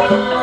Oh.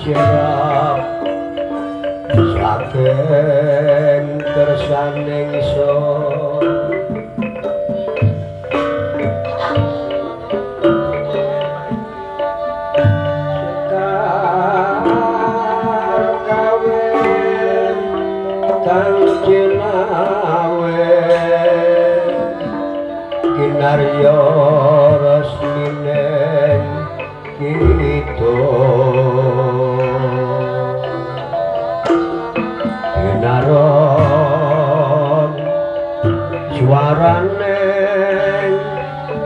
Sirap saking kersaning ingsun sekar kawe kang jinawe kinarya resminen kidul Naron suarane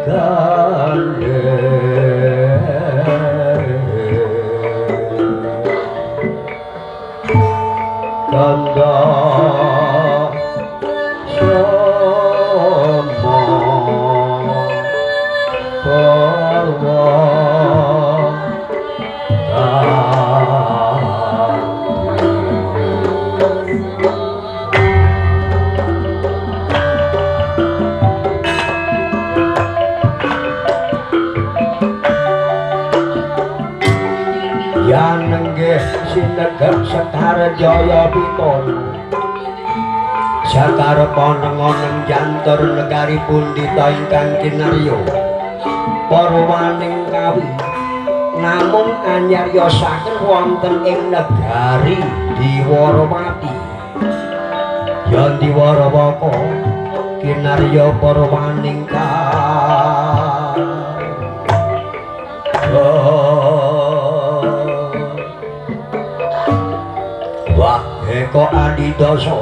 gandeng kanda somo sinegep Sekar Jaya Pitana. Sekar panengoneng jantur negari pundita ingkang kinarya parwaning kawi namung anyaryosaken wonten ing negari Diwarawati. Ya Diwarawaka kinarya parwaning Wah eko adidasa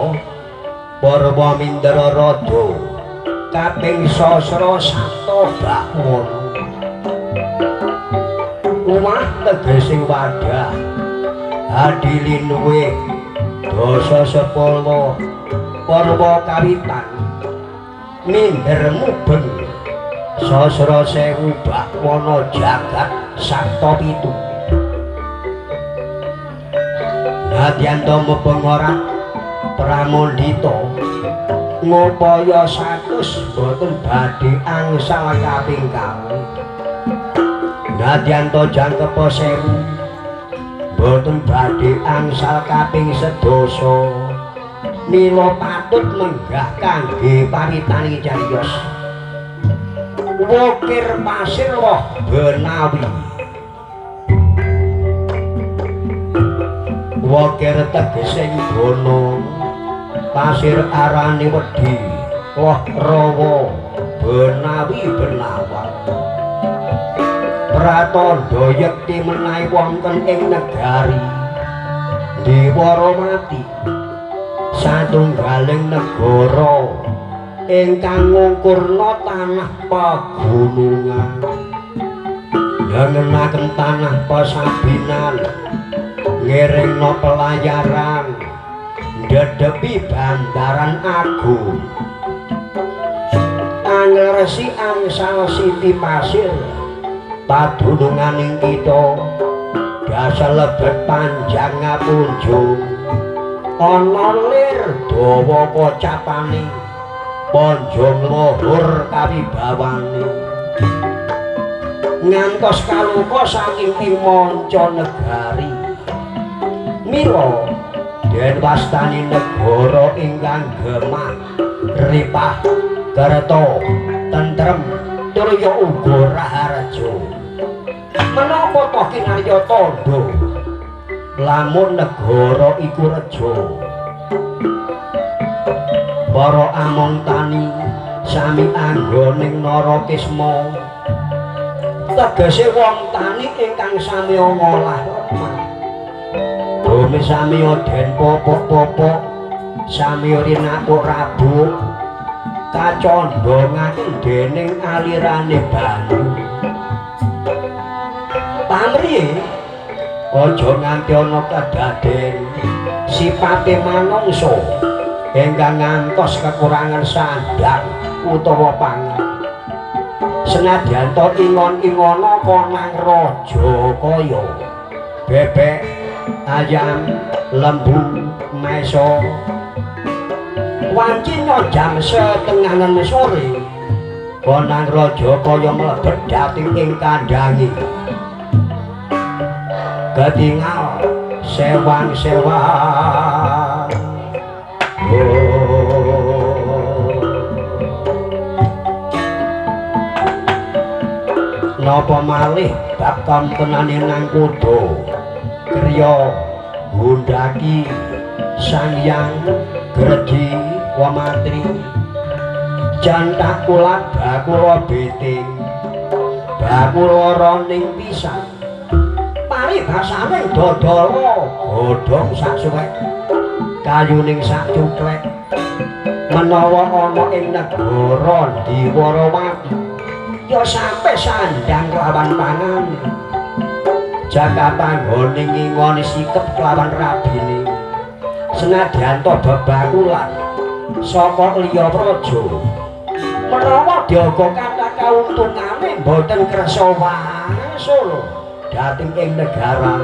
Parwa Mindra Raja kaping sasra sapta bakwana. Wah tegesing wadah adilinwe dasa sepala parwa kawitan minder mubeng sasra sewu bakwana jagat sapta pitu. Nadyan mubeng ora pramandita ngupaya satus boten badhe angsal kaping kalih. Nadyan jangkepa sewu boten badhe angsal kaping sedasa. Mila patut menggah kangge pawitane cariyos. Wukir pasir loh benawi. Wukir tegese gono, pasir arane wedi, loh rawa, benawi benawan. Pratandha yekti menawi wonten ing negari Diwarawati satunggaling negara ingkang ngungkurna tanah pagunungan, ngengenaken tanah pasabinan, ngiringna pelayaran, ndhedhepi bandaran agung. Angleresi angsal siti pasir padununganing kita dasar lebet panjang ngapunjung ana lir dawa kocapane panjang luhur kawibawane ngantos kaluka saking ing manca negari. Mila den wastani negara ingkang gemah ripah kerta tentrem turya uga raharja. Menapa toh kinarya tandha lamun negara iku reja? Para among tani sami anggoning narakisma, tegese wong tani ingkang sami ngolah lemah. Bumi sami den popok-popok, sami rinakuk rabuk, kacandhongaken dening alirane banyu. Pamrihe aja nganti ana kedaden sipate manungsa ingkang ngantos kekurangan sandang utawa pangan. Senadyan to ingon-ingono konang raja kaya bebek, ayam, lembu, meso. Wancina jam 5:30 sore konang raja kaya mlebet dhateng ing kandhange. Ketingal sewang-sewang. Napa malih bab kamtenane nang kuda kriya gundhaki sangyang gredi wamatri jantak kula bakula beting bakula roning pisan paribasane dodol godhong sak suwek kayuning sak cuklek menawa ana ing negara Diwarawati ya sampe sandang kelawan pangan jaka panggone ngingoni sikep kelawan rabine. Senadyan to bebakulan saka liya praja menawa diaga kathah kauntungane mboten kersa wangsul dhateng ing negara.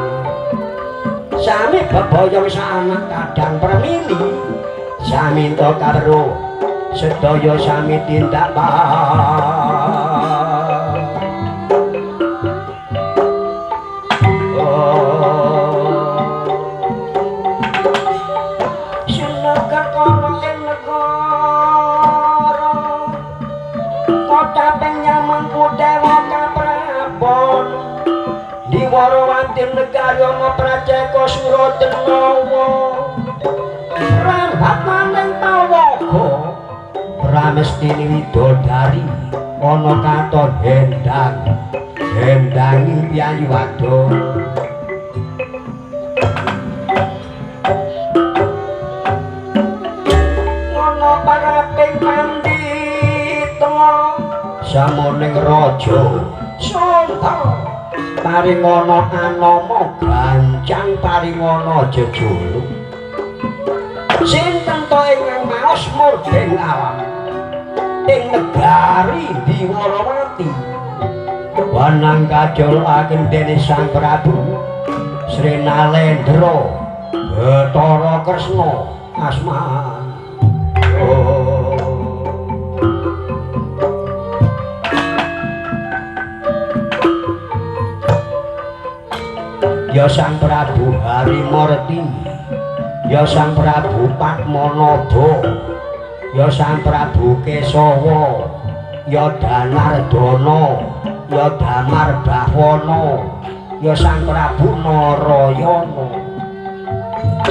Sami bebayang sanak kadang permili saminta karo sedaya sami tindak Ambon Diwarawati negari ana Praceka Suradanawa Rambataning Pawaga Pramestini widodari ana katon hendang hendanging piyayi wadon. Ana paraping pandhita samoning raja Sunda paringana anama gancang paringana jejuluk. Sinten to ingkang maos murdeng alam ing negari Diwarawati wanang kajolakaken dening Sang Prabu Sri Nalendra Bathara Kresna asman. Ya Sang Prabu Harimurti, ya Sang Prabu Padmanaba, ya Sang Prabu Kesawa, ya Danardana, ya Damar Bawana, ya Sang Prabu Narayana.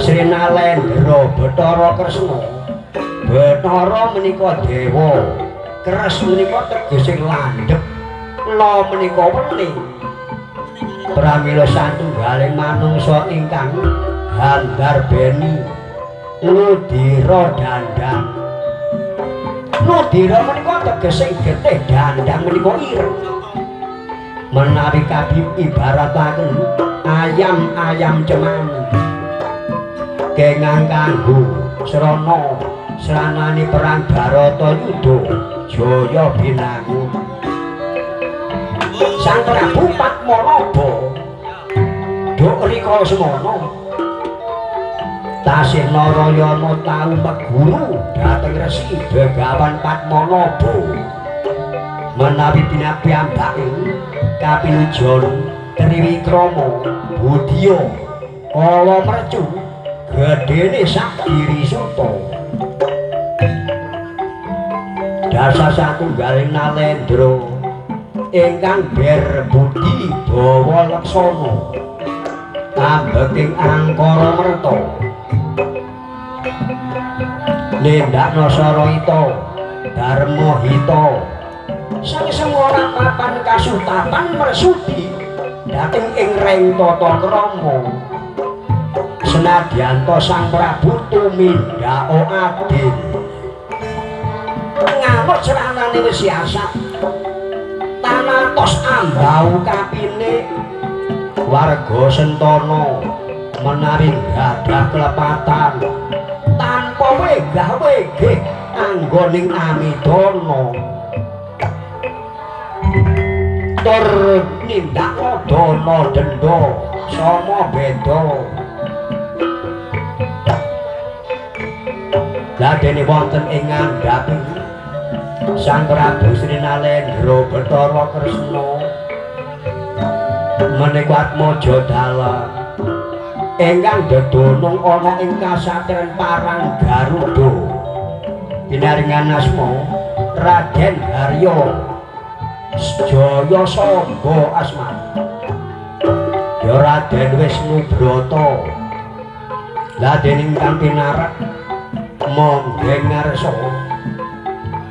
Sri Nalendra Bathara Kresna. Bathara menika dewa, kres menika tegese landhep, la menika wening. Pramila satunggaling manungsa ingkang handarbeni ludira dandang. Ludira menika tegese getih, dandang menika ireng. Menawi kabib ibarataken ayam-ayam cemani kengang kanggo srana sranane perang Baratayuda jaya binangun. Sang Prabu Padmanaba duk rikala semana tasih Narayana tau meguru dhateng Resi Begawan Padmanaba menawi pinapiyambake kapinujon Triwikrama Budya kala mercu gedene sak diri suta. Dasa satunggaling Nalendra ingkang berbudi bawa laksana ambeking angkara merta nindakna sarahita dharma hita sangsem ora papan kasutapan mersudi dhateng ing reng tata krama. Senadyan Sang Prabu tumindaka adil nganut sranane wis siasat tanatos ambau kapine warga Sentana menawi gadah kelepatan tanpa wegah-wegih anggoning amidana tur nindakna dana denda sama beda. Ladene wonten ing ngandhaping Sang Prabu Sri Nalendra Bathara Kresna menika atmaja dalam ingkang dedonong ana ing kasatren Parang Garuda pinaringan asma Raden Harya Jaya Samba asmane ya Raden Wisnu Brata. Laden ingkang pinarak monggeng ngarsa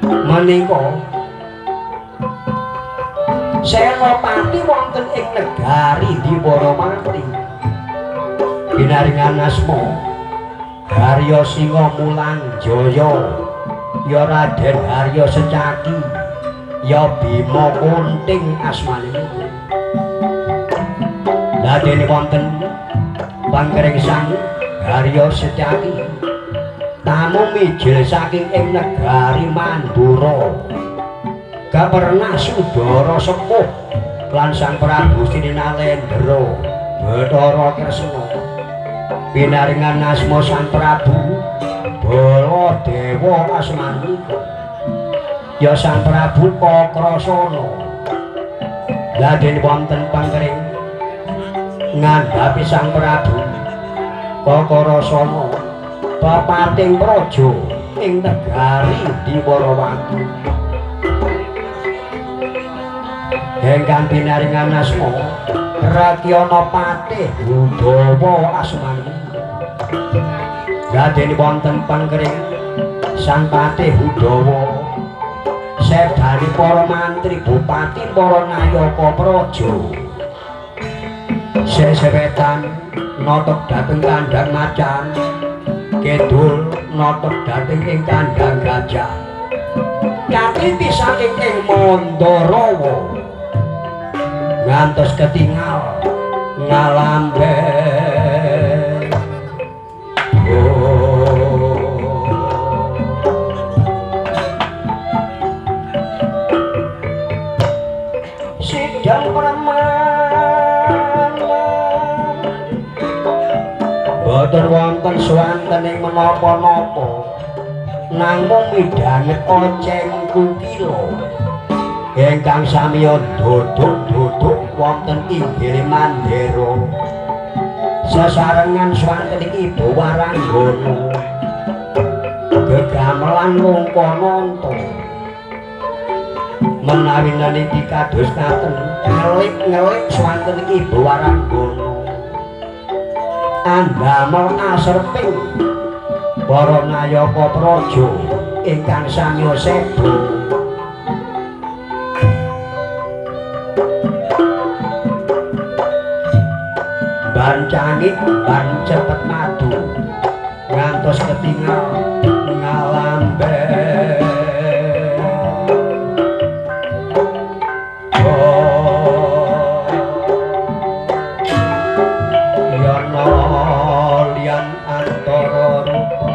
menika senopati wonten ing negari Diwarawati pinaringan asma Harya Singa Mulanjaya ya Raden Harya Secaki ya Bima Kunting asmane. Ladene wonten pangkring Sang Harya Secaki tamu mijil saking ing negari Mandura gak pernah sudara sepuh lan Sang Prabu Sri Nalendra Bathara Kresna pinaringan asma Sang Prabu Baladewa asmanipun ya Sang Prabu Kakrasana. Laden wonten pangkring ngandhapi Sang Prabu Kakrasana pepating praja ing negari Diwarawati. Ingkang pinaringan asma Rakyana Patih Udawa asmani. Gadene wonten pangkring Sang Patih Udawa sedani para mantri bupati para nayaka praja. Sesewetan notok dhateng kandhang macan, kidul notok dhateng ing kandhang gajah. Katliti saking ing Mandarawa ngantos ketingal ngalambe. Sidang permana boten wonten swanten ing menapa-napa, namung midhanget oceng kukila ingkang samiya dodok-dodok wonten inggih mandera. Sesarengan swanten iki Ibu Waranggana gegamelan lungka nanta. Menawi niki kados ngaten ngelik-ngelik swanten iki Ibu Waranggana andamel aserping para nayaka praja ingkang samiya seda. Bancangit ban cepet madu ngantos ketingal ngalambe. Yana liyan antara rupa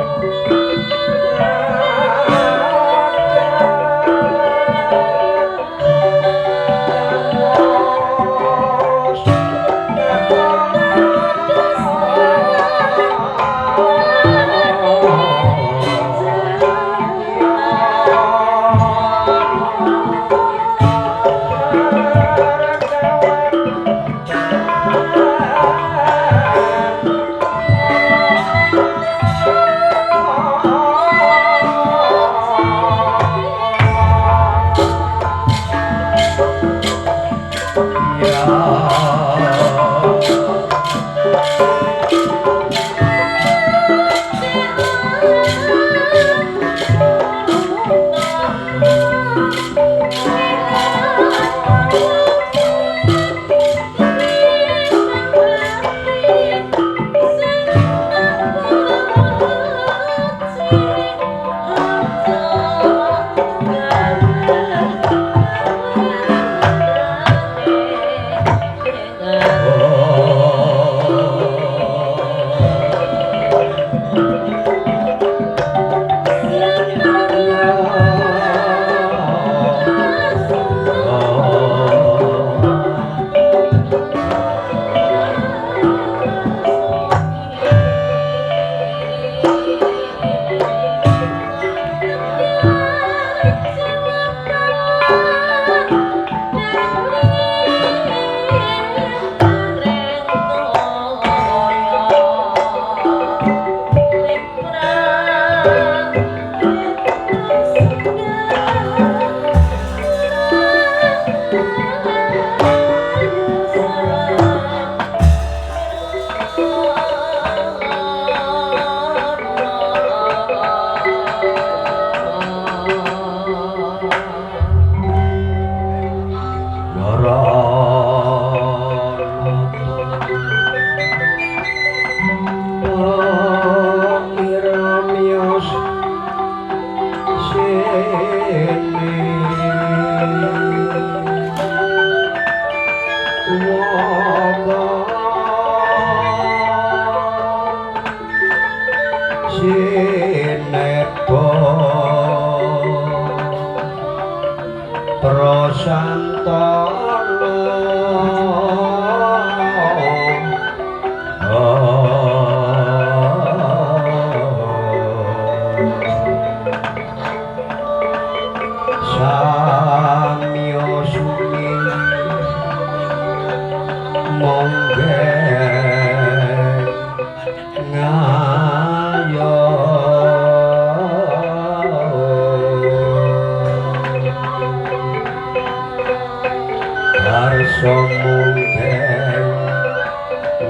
Karsa mungken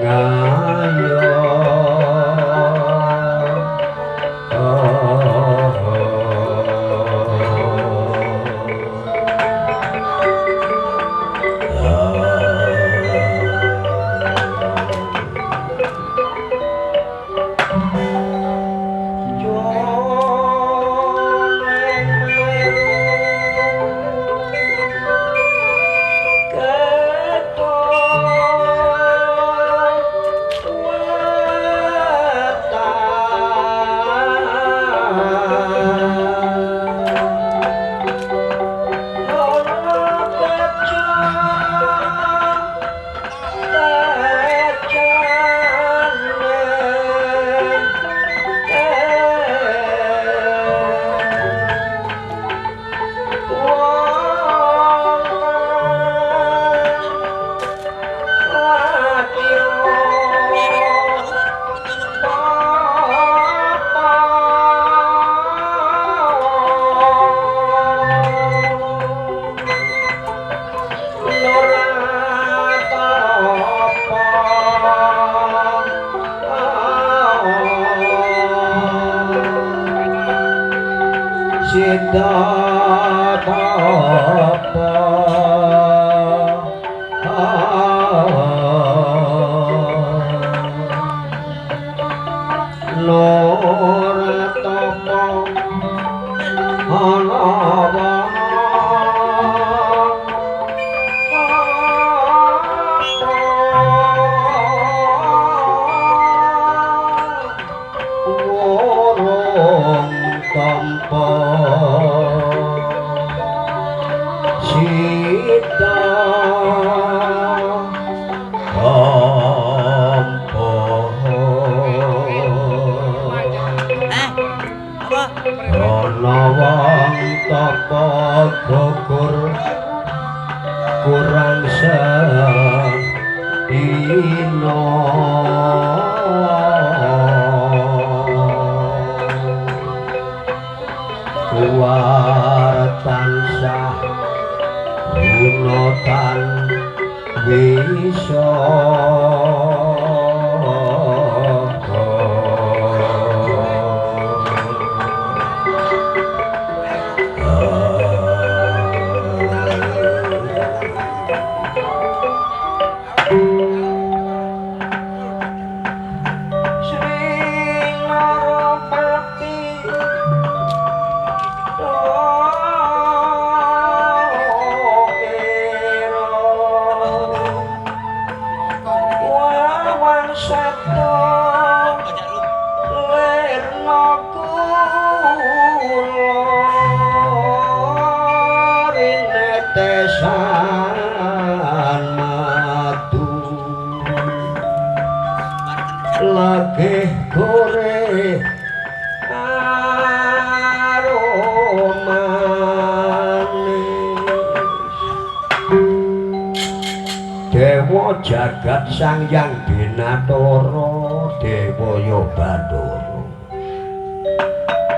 ngayo Jagat Sang Hyang Binatara Dewa Ya Bathara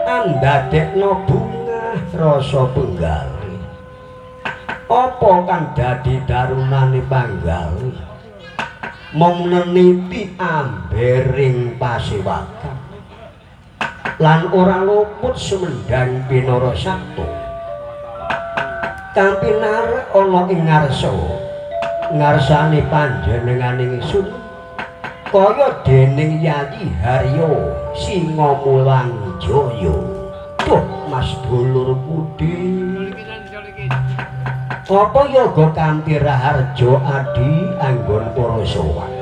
andadekno bungah rasa penggalih apa kang dadi darunane panggalih mung neniti ambering pasewakan lan ora luput sumendhang pinara sabta kang pinarek ana ing ngarsa ngarsane panjenengane ingsun kaya dening Yayi Haryo Singamulang Jaya. Duh Mas dulur Budi, apa yoga kanthi raharja adi anggon para sowan.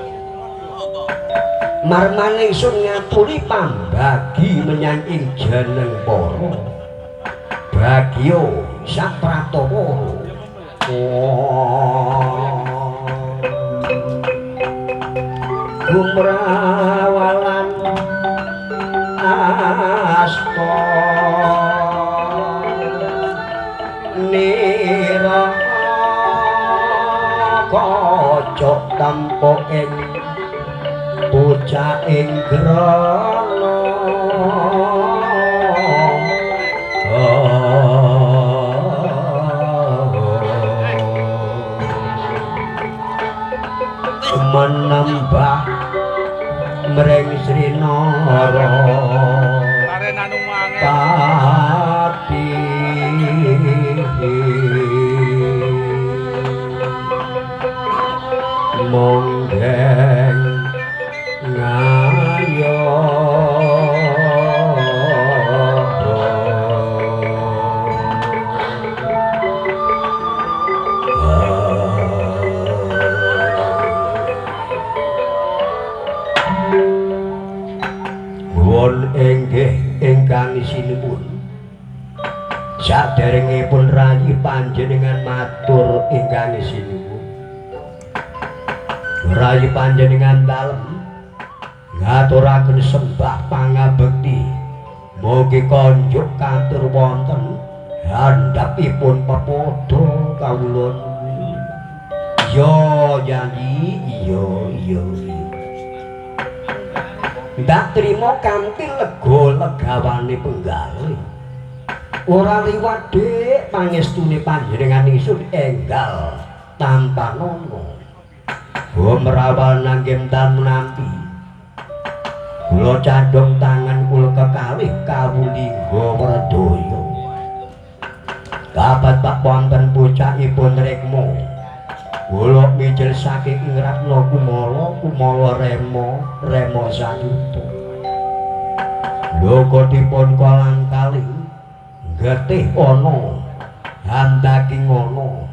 Marmane ingsun ngaturi pambagi menyang ing jeneng para bagya sapratawa. Gumrawalan asta nira kocok tampa ing bocah ing grana. Menembah mring Srinara pati monggeng ngayo inggih ingkang sinuwun. Saderengipun rayi panjenengan matur ingkang sinuwun. Rayi panjenengan dalem ngaturaken sembah pangabekti. Mugi konjuk katur wonten handhapipun pepadha kawula. Yo yayi, iya iya. Ndak trima kanthi lega legawane penggalih. Ora liwat dik pangestune panjenengan ingsun enggal tanpa nono. Gumrawal nanggem tan menampi. Kula candhong tangan kula kekalih kawulingga werdaya. Kabat pak wonten bocahipun Rikma. Kula mijil saking ing Ratna Kumala, Kumala Rema, Rema Sayuta. Loko dipun kolang kaling getih ana handaki ngono.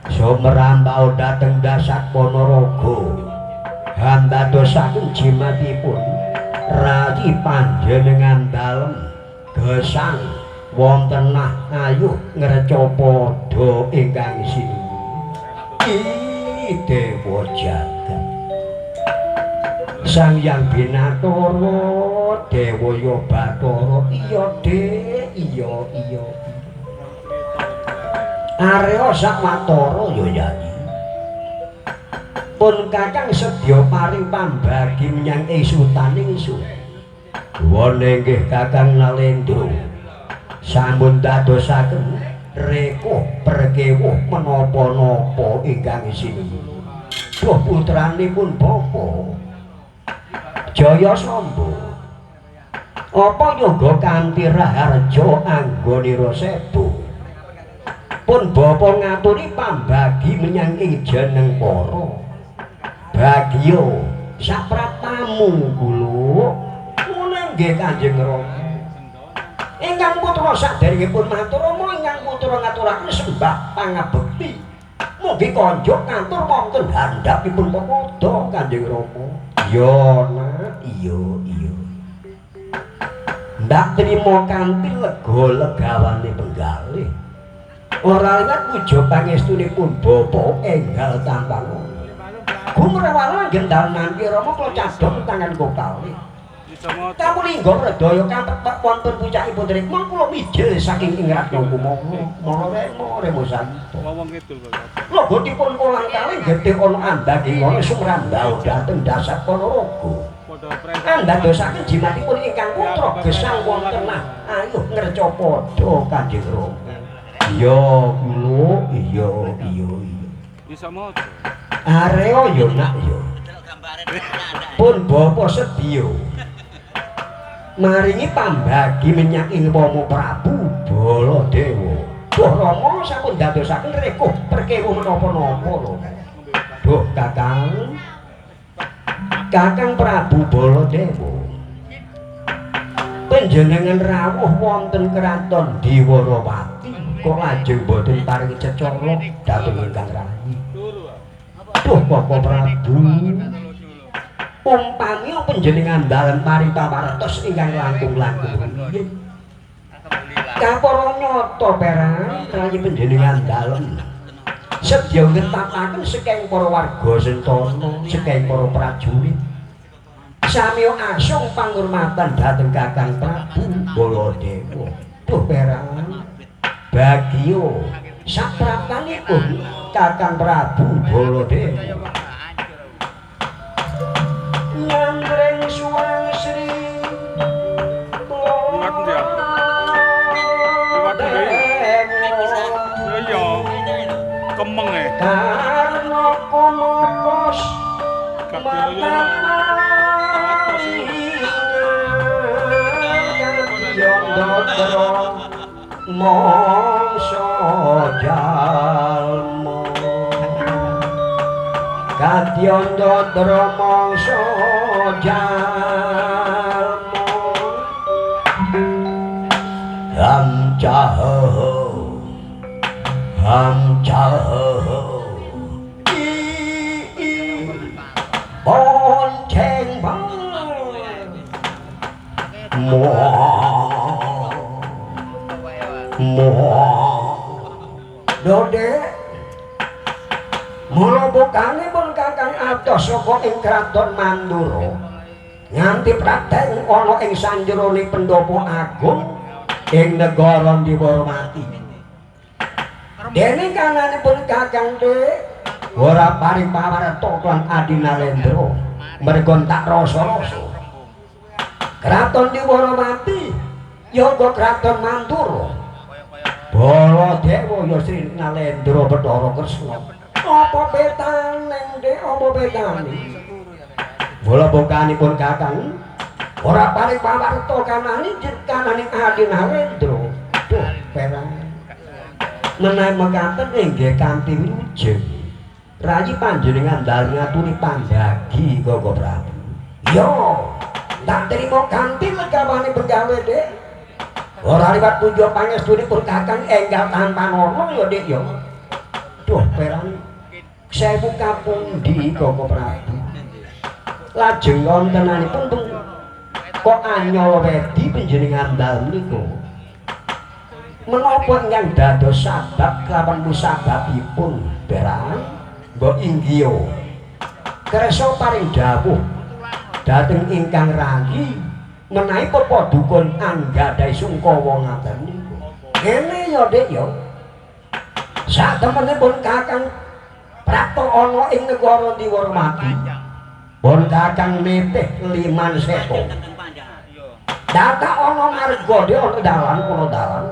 Sumrambah dhateng dasat Ponorogo. Handadosaken jimatipun rayi panjenengan dalem gesang wonten nah ayuh ngreca padha ingkang sinuwun. Dewa jagat Sang Hyang Binatara Dewa ya Bathara iya dik iya iya Arya sawatara ya yayi pun kakang sedya paring pambagi menyang ing ingsun. Wonten inggih Kakang Nalendra sampun dadosaken rekuh perkewuh menapa-napa ingkang sinuwun. Duh putranipun bapa Jaya Samba apa yoga kanthi raharja anggonira sedo. Pun bapa ngaturi pambagi menyang ing jeneng para bagya sapratamu kula. Ngono nggih Kanjeng Rama. Ingkang putra saderengipun matur Rama ingkang putra ngaturaken sembah pangabekti. Mugi konjuk kantur wonten handhapipun pepadha Kanjeng Rama. Ya nak, iya iya. Ndak trima kanthi lega legawane penggalih. Ora liwat puja pangestunipun bapa enggal tanpa ngono. Gumrawala gendal nampi Rama kula cadhong tangan kula. Kawulingga redaya katepak wonten puncakipun Rikma kula mijil saking ing Ratna Kumala Mala Rema Rema Sayuta. Logotipun kolang kalih getih ana andhaki ngono sumrambah dhateng dasar Ponorogo. Andadosaken jimatipun ingkang putra gesang wonten nah ayuh ngreca padha Kanjeng Rama. Iya kula iya iya iya. Bisa maca. Arya ya nak ya. Pun bapa sedya maringi pambagi menyang ing Rama Prabu Baladewa. Duh Rama sampun dadosaken rekuh perkewuh menapa-napa lho. Duh Kakang. Kakang Prabu Baladewa. Panjenengan rawuh wonten kraton Dwarawati kok lajeng boten paring cecolok dhateng ingkang rayi. Duh Bapak Prabu. Umpami panjenengan dalem paring pawartos ingkang langkung-langkung riyin. Kapara nyata perang rayi panjenengan dalem sedya ngetapaken saking para warga Sentana, saking para prajurit. Samiya asung pangurmatan dhateng Kakang Prabu Baladewa. Duh perang bagya sapratanipun Kakang Prabu Baladewa. Nyandreng suwang Sri Iya, kemeng e. Karna kumukos Mongso jalma kadyan ndra mongso jalma ham chaho ham chaho i i bon cheng bang mo Dode mula bukane pun kakang atos saka ing kraton Mandura nganti praten ana ing sanjerone pendopo agung ing negara Ndiwarawati. Dene kananipun kakang Dik ora paring pawarta lan Adi Nalendra merga tak rasa-rasa. Kraton Ndiwarawati ya uga kraton Mandura. Baladewa ya Sri Nalendra Bathara Kresna. Apa petane Dik, apa petane? Mula bukanipun kakang ora paring pawarta kanane kanane Adi Nalendra. Duh, perang. Menawi mekaten inggih kanthi wilujeng. Rayi panjenengan dalem ngaturi pandagi Koko Prabu. Yo, tak terima kanthi legawane begawe Dik. Ora liwat puja pangestunipun kakang enggal tampan ana ya Dik ya. Duh perang sewu kapundi Koko Prabu. Lajeng wontenanipun kok anyala wedi panjenengan dalem niku. Menapa ingkang dados sabab kelawan musababipun perang mbok inggih kersa paring dawuh dhateng ingkang rayi menawi pepadukun anggadhahi sungkawa ngaten niku. Ngene ya Dik ya. Satemenipun kakang prapta ana ing negara Ndiwarawati. Pun kakang nitih liman seta. Datak ana marga Dik, ana dalan, ana dalan.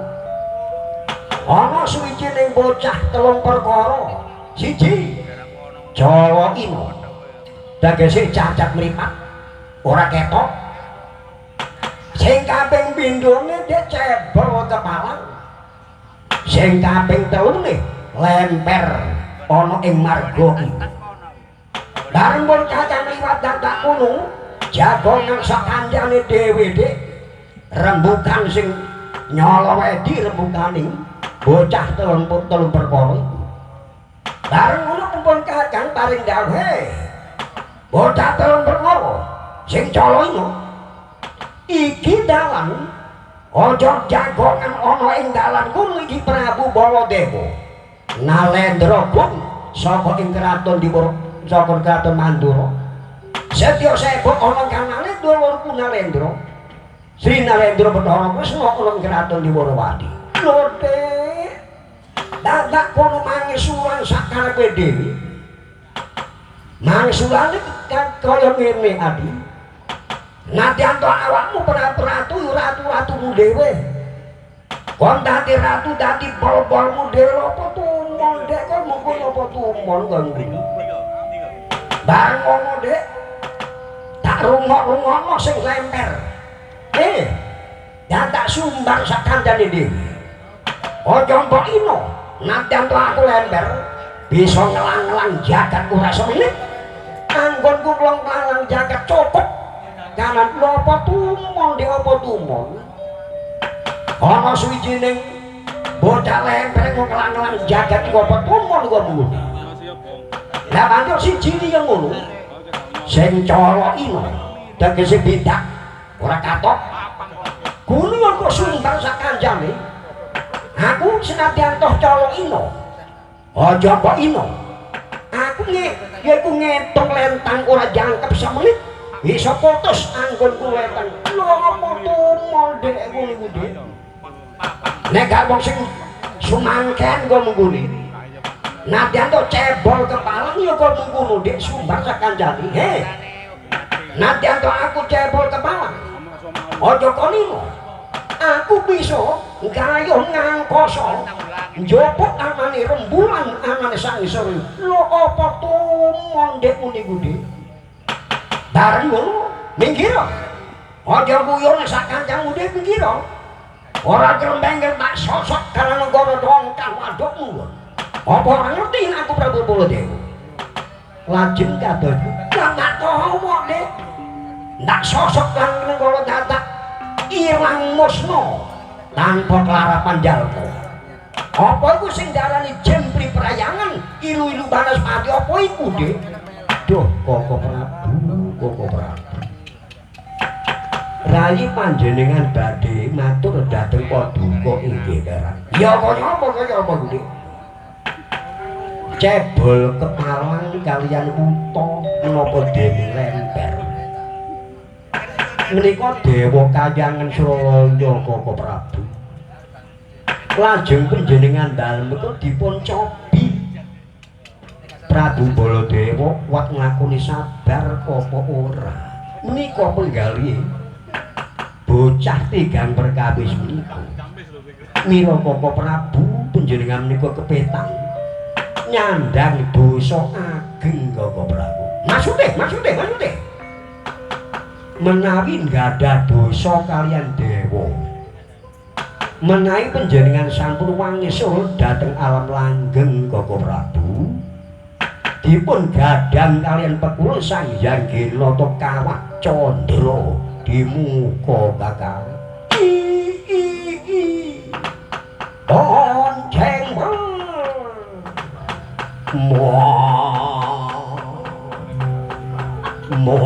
Ana suwijining bocah telung perkara. Siji, Jawa ina. Tegese cacat mripat, ora ketok. Sing kaping pindhone Dik cebol kepalang. Sing kaping telune lemper ana ing marga iki. Bareng pun kakang liwat dadak kono, jagongan sak kancane dhewe Dik. Rembukan sing nyala wedi rembukane bocah telung perkara iku. Bareng ngono pun kakang paring dawuh, bocah telung perkara sing cala ino iki dalan aja jagongan ana ing dalan kono iki Prabu Baladewa Nalendra Gung saka ing kraton Ndiwara saka kraton Mandura. Setya sebok ana kanane dulurku Nalendra Sri Nalendra Bathara Kresna ana ing kraton Ndiwarawati. Lho Dik, dadak kono mangisulan sak karepe dhewe. Mangsulane kaya ngene Adi. Nadyan to awakmu ratu ratu-ratumu dhewe. Kon dadi ratu dadi bol-bolmu dhewe apa tumon Dek, kon mungkon apa tumon kon ngene. Bareng ngono Dek, tak rungok-rungokno sing lemper. Dadak sumbang sak kancane dhewe. Aja mbok ino, nadyan to aku lemper bisa ngelang-ngelang jagat ora semenit. Anggonku ngelang-ngelang jagat cukup. Kanan lho apa tumon Dik, apa tumon. Ana suwijining bocah lemper ngelang-ngelang jagat iku apa tumon kok ngono. Lah banjur siji liya ngono. Sing cara ino tegese bidak ora katok. Kuwi kok sumbang sak kancane. Aku senadyan toh cala ino. Aja mbok ino. Aku yaiku ngetung lentang ora jangkep semenit. Bisa putus anggonku lentang. Lho apa tumon Dik ngono iku Dik. Nek gak wong sing sumangken kok mengkuni. Nadyan to cebol kepalang ya kok mengkono Dik sumbang sak kancane. He. Nadyan to aku cebol kepalang. Aja konino. Aku bisa gayuh ngangkasa njupuk anane rembulan anane sang isor. Lho apa tumon Dik muni iku Dik. Bareng ngono minggir. Aja guyon sak kancamu dhewe minggir. Ora krembengkel tak sosok kalan negara dongkang wadukmu. Apa ora ngerti nek aku Prabu Baladewa? Lajeng kados tak tawa Dik. Ndak sosok lan negara dadak ilang musna tanpa klarapan jalma. Apa iku sing diarani jempri prayangan ilu-ilu banaspati apa iku, Dik? Duh, Koko Prabu, Koko Prabu. Rayi panjenengan badhe matur dhateng paduka inggih perak. Ya kaya apa kaya apa Dik? Cebol kepalang kaliyan wuta menapa dene lemper. Menika dewa kayangan Suralaya Koko Prabu. Lajeng panjenengan dalem menika dipun cobi. Prabu Baladewa kuat nglakoni sabar apa ora. Menika penggalih bocah tigang perkawis menika. Mila Koko Prabu panjenengan menika kepetang nyandang dosa ageng Koko Prabu. Maksude, maksude, maksude. Menawi nggadah dosa kaliyan dewa. Menawi panjenengan sampun wangsul dhateng alam langgeng Koko Prabu, dipun gadang kaliyan pekul Sang Hyang Ginata Kawah Candra di muka kakang. I i i. Bonceng. Mo. Mo.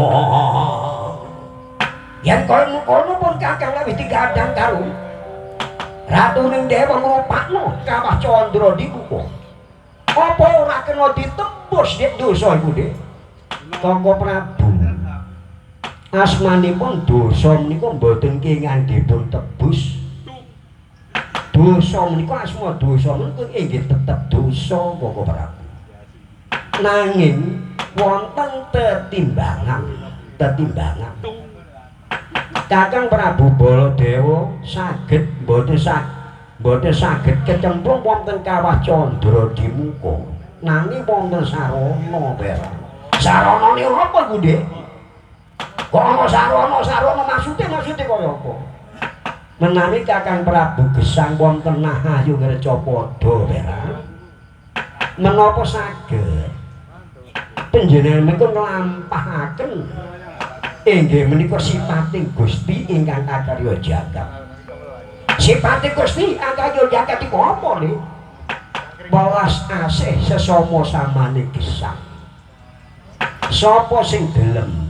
Yen kaya mengkono pun kakang lawis digadang karo Ratuning Dewa ngrupakno Kawah Candra di muka. Apa ora kena ditembus nek dosa iku, Dik? Koko Prabu. Asmanipun dosa menika mboten kengan dipun tebus. Dosa menika asma dosa menika inggih tetep dosa Koko Prabu. Nanging wonten tetimbangan, tetimbangan. Kakang Prabu Baladewa saged mboten saged kecemplung wonten Kawah Candra di muka. Nanging wonten sarana perak. Saranane apa iku, Dik? Kok ana sarana, sarana maksude maksude kaya apa? Menawi Kakang Prabu gesang wonten Nahayu Ngrecapada perak. Menapa saged panjenengan menika nglampahaken inggih menika sipating Gusti ingkang akarya jagat. Sipate Gusti akarya jagat iku apa, Dik? Welas asih sesama samane gesang. Sapa sing gelem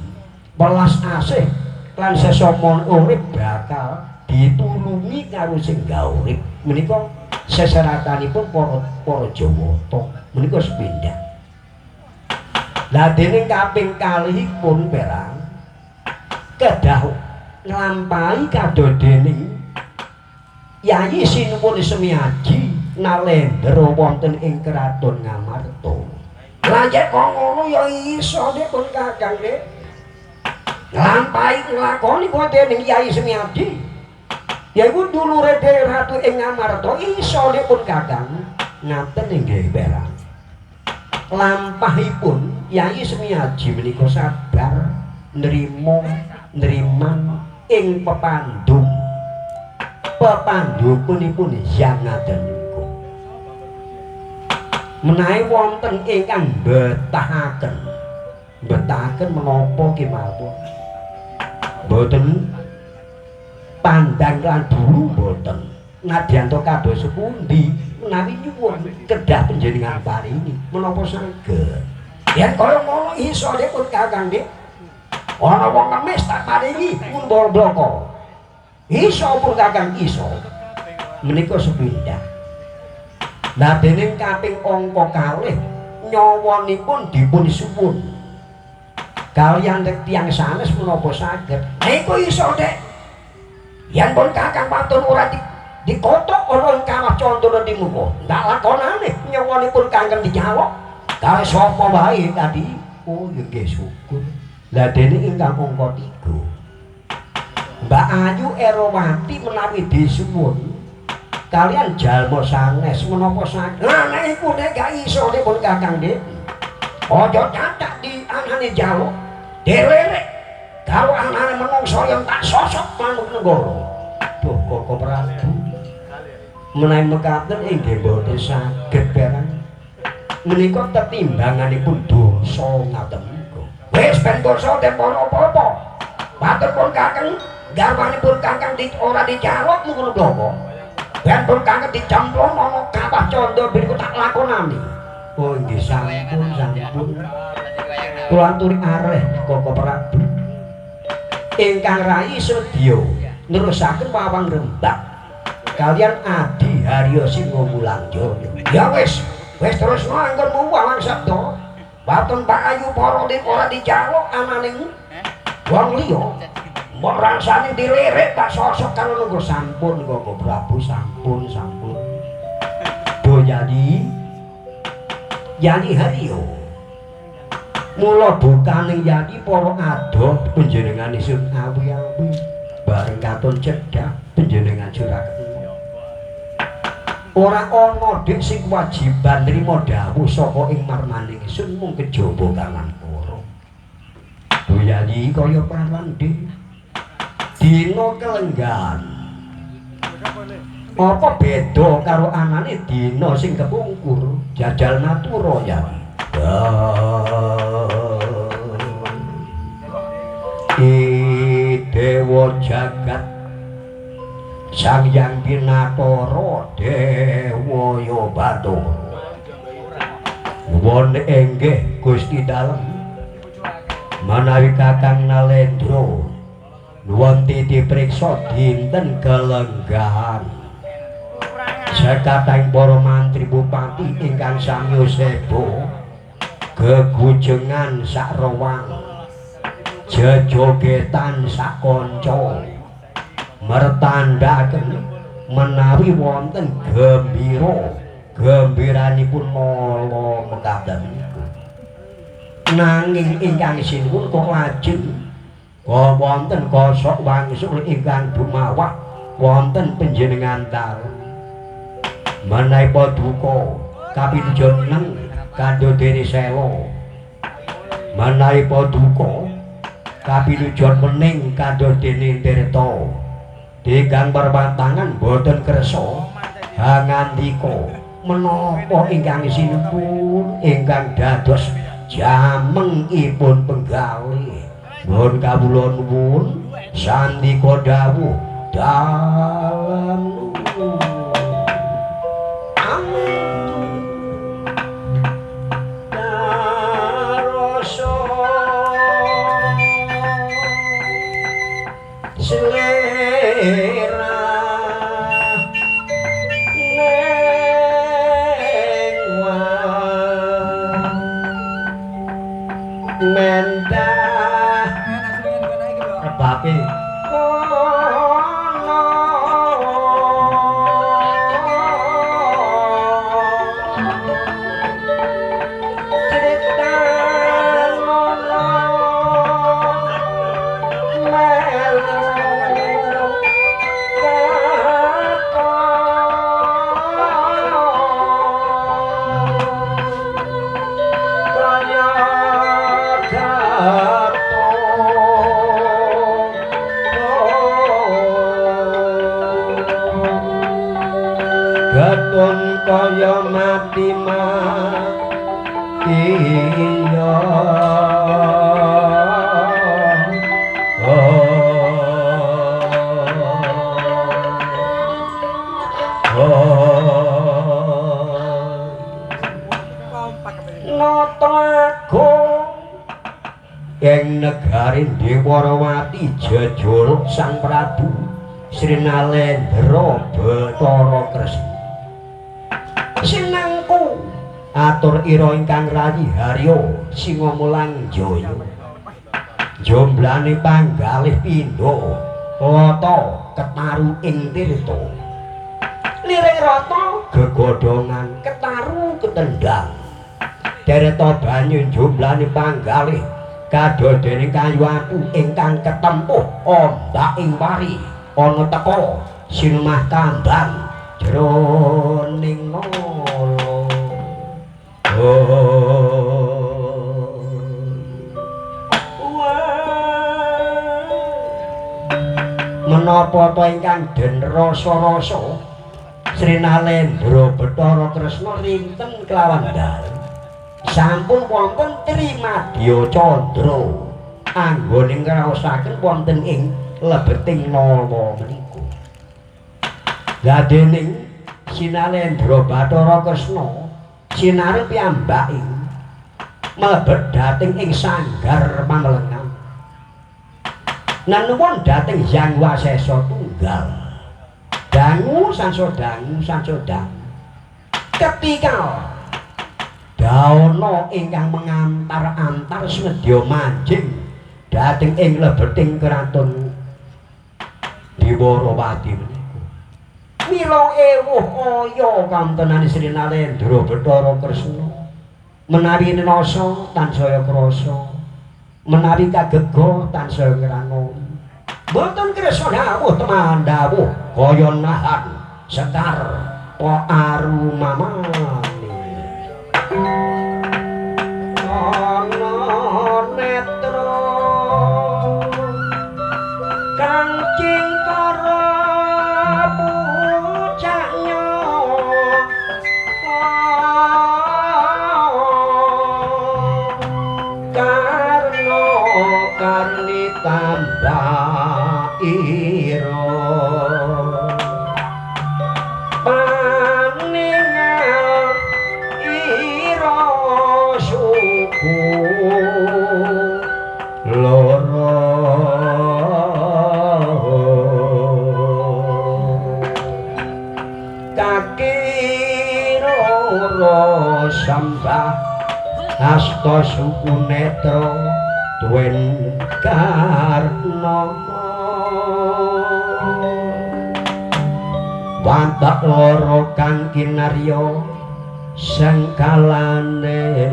welas asih lan sesama urip bakal ditulungi karo sing gawe urip. Menika seseratanipun para Jawata menika sepindah. Lah dening kaping kalihipun perang kedah nglampahi kadodening Yayi Sinuwun Semiaji nalendra wonten ing kraton Ngamarta. Lah yen kok ngono ya iso Dik pun Kakang Dik. Nglampahi nglakoni dening Yayi Semiaji. Yaiku dulure dhewe ratu ing Ngamarta iso Dik pun Kakang. Ngaten inggih perak. Lampahipun Yayi Semiaji menika sabar nrimo nriman ing pepandhung. Pepandhukunipun yang ngaten niku. Menawi wonten ingkang betahaken. Betahaken menapa kemawon? Mboten pandang lan bulu mboten. Nadyan to kados pundi menawi nyuwun kedah panjenengan paringi menapa saged. Yen kaya ngono iso Dik pun Kakang Dik. Ana wong ngemis tak paringi ngundol bloko. Iso pun Kakang iso. Menika sepindah. Lah dening kaping angka kalih nyawanipun dipun suwun. Kaliyan tiyang sanes menapa saged? Iku iso Dik. Yen pun Kakang pantun ora dikotok ana ing Kawah Candra di muka. Ndak lakonane nyawanipun kangken dicalok. Kale sapa wae tadi? Oh nggih syukur. Lah dene ingkang angka 3. Mbak Ayu Erowati menawi disuwun kalian jalma sanes menapa saged? Lah nek iku nek gak iso Dik pun Kakang Dik. Aja cacak di anane jaluk. Dilerek Karo anane menungsa yen tak sosok manuk negara. Duh Koko Prabu. Menawi mekaten inggih mboten saged perang. Menika tetimbanganipun dosa ngaten niku. Wis ben dosa den apa-apa. Matur pun kakang, garwanipun kakang ora dijaluk mungkono bloko. Ben pun kakang dicemplung ana kawah candha beniku tak lakonani. Oh nggih sampun sampun. Kula aturi areh Koko Prabu. Ingkang rayi sedya nerusaken wawang rembak kalian Adi Haryo Singomulanjaya. Ya wis, wis terusno anggonmu wawang sabda. Waton Pak Ayu para ora dijaluk ananing wong liya. Mbok rasane dilirik tak sosok karo nunggu sampun Koko Prabu sampun sampun. Do Yani Yani Haryo. Mula bukaning yani para adoh panjenengan isun awi-awi bareng katon cedhak panjenengan juraken. Ora ana dik sing kewajiban nrima dawuh saka ing marmaning ingsun mung kejaba kalan ora. Do yani kaya paran dik. Dina kelenggan. Apa beda karo anane dina sing kepungkur jajal matura yani. I Dewa jagat Sang Hyang Pinatara Dewa ya Bathara. Nuwun inggih Gusti Dalem. Menawi Kakang Nalendra nuwun titi priksa dinten kelenggahan. Sekathahing para mantri bupati ingkang sami sebo gegujengan sak rewang jejogetan sak kanca mertandhaken menawi wonten gembira gembiranipun mala mekaten niku. Nanging ingkang sinuwun kok lajeng kok wonten kosok wangsul ingkang dumawah wonten panjenengan dalem. Menawi paduka kapindho neng kandha dene sela. Menawi paduka kapinujon wening kandha dene Tirta. Ingkang perwatangan boten kersa hangandika menapa ingkang sinuwun ingkang dados jamengipun penggalih. Nuwun kawula nuwun sandika dawuh dalem. Selera neng mendah rebape getun kaya mati mati ya. Nata agung ing negari Dewarawati jejuluk Sang Prabu Sri Nalendra Bathara Kresna. Sinangku atur ira ingkang rayi Haryo Singomulanjaya. Jomblane panggalih pindha lata ketaru ing tirta. Liring rata gegodhongan ketaru ketendhang. Dereta banyu jomblane panggalih kadodene kayu apu ingkang ketempuh ombak ing wari ana teka sinemah kambang jroning mala. Oh. Wah. Menapa ta ingkang den rasa-rasa Sri Nalendra Bathara Kresna rinten kelawan dalem sampun wonten Trimadya Candra anggone ngraosaken wonten ing lebeting nala menika. Lah dening Sinalendra Bathara Kresna sinareng piyambake mlebet dhateng ing sanggar Panglengan. Nanuwun dhateng Hyang Wasesa Tunggal. Dangu sansa dangu sansa dangu. Ketika daono ingkang mengantar-antar semedya manjing dhateng ing lebeting kraton Dwarawati menika. Mila ewuh kaya kamtenane Sri Nalendra Bathara Kresna menawi nasa tansaya krasa, menawi kagega tansaya ngrangoi. Mboten kresna dawuh teman dawuh kaya nahan sekar pa arumamane. Ana netra kang cingkara pucaknya karna karni tambah ira paningal ira suku loro kaki loro sembah asta suku netra tuen karna wantak loro kang kinarya sengkalane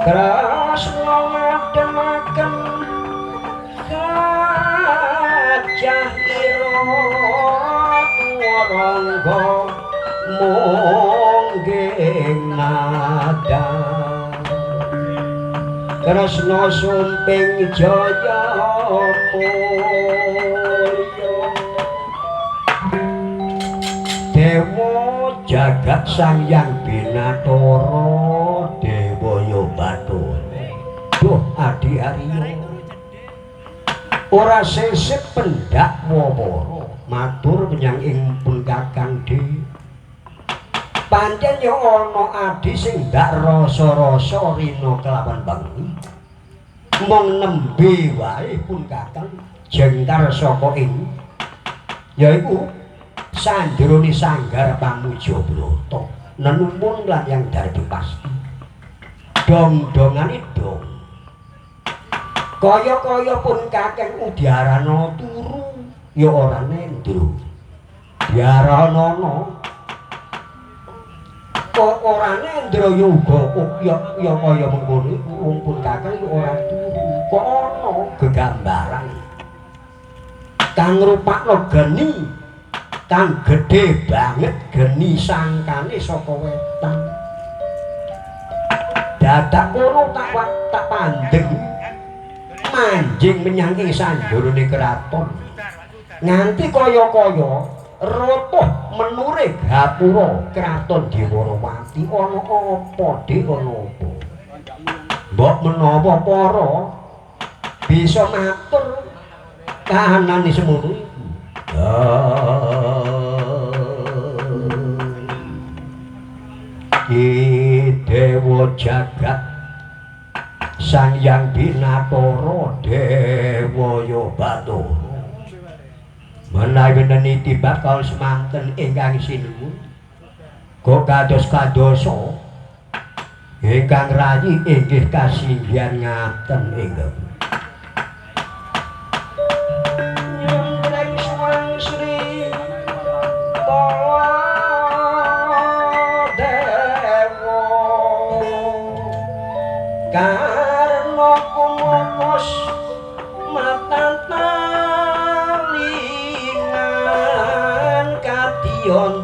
Kresna ngademaken gajah ira tuwarangga mungging nada Kresna sumping jaya mulya dewa jagat Sang Hyang Binatara Dewaya Bathara. Duh Adi Arya ora sisip pendak wawara matur menyang ing pun Kakang De. Pancen ya ana adi sing ndak rasa-rasa rina kelawan bengi. Mung nembe wae pun Kakang jengkar saka ing yaiku sanjrone sanggar pamuja brata nenuwun lan yang darbi pasti. Dong-dongane dong. Kaya-kaya pun Kakang udiarana turu ya ora nendro. Diaranana kok ora nendro ya uga ya kaya mengkono iku wong pun Kakang ya ora turu. Kok ana gegambaran kang ngrupakno geni kang gedhe banget geni sangkane saka wetan. Dadak kono tak pandeng manjing menyang ing sanjurune kraton nganti kaya-kaya rotoh menure gapura kraton Dwarawati. Ana apa Dik, ana apa? Mbok menawa para bisa matur kahanane semono iku. Ki Dewa Jagat Sang Hyang Binatara Dewaya Bathara menawi niti bakal semanten ingkang sinuwun kok kados kadosa ingkang rayi inggih kasinggihan ngaten ingkang nyembreng suwang Sri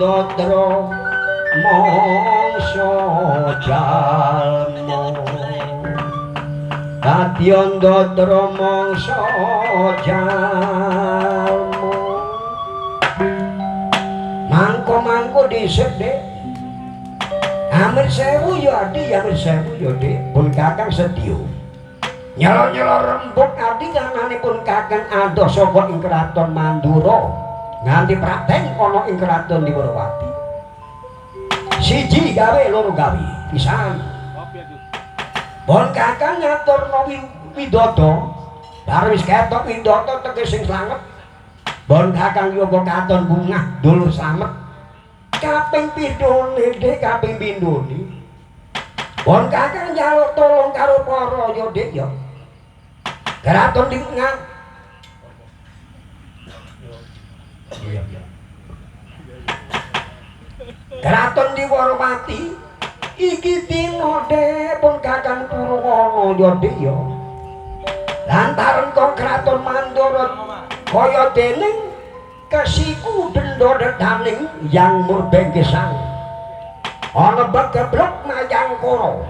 ndadra mangsa jalma. Kadya ndadra mangsa jalma. Mangko-mangko dhisik, Dik. Amir sewu ya Adi, amir sewu ya Dik. Pun Kakang sedya. Nyelo-nyelo rembug adi kananipun Kakang adoh saka ing kraton Mandura nganti praten ana ing kraton Dwarawati. Siji gawe loro gawe pisan. Pun Kakang ngaturna widodo, bar wis ketok widodo tegese sing slamet. Pun Kakang yoga katon bungah dulur slamet. Kaping pindhone Dik, kaping pindhone. Pun Kakang njaluk tolong karo para ya Dik ya. Kraton dingan. Kraton Dwarawati iki dina Dik pun Kakang turu ana ya Dik ya. Lantaran kok Kraton Mandura kaya dening kesiku denda dedaning yang murbengkesang. Ana begeblek Mayangkara.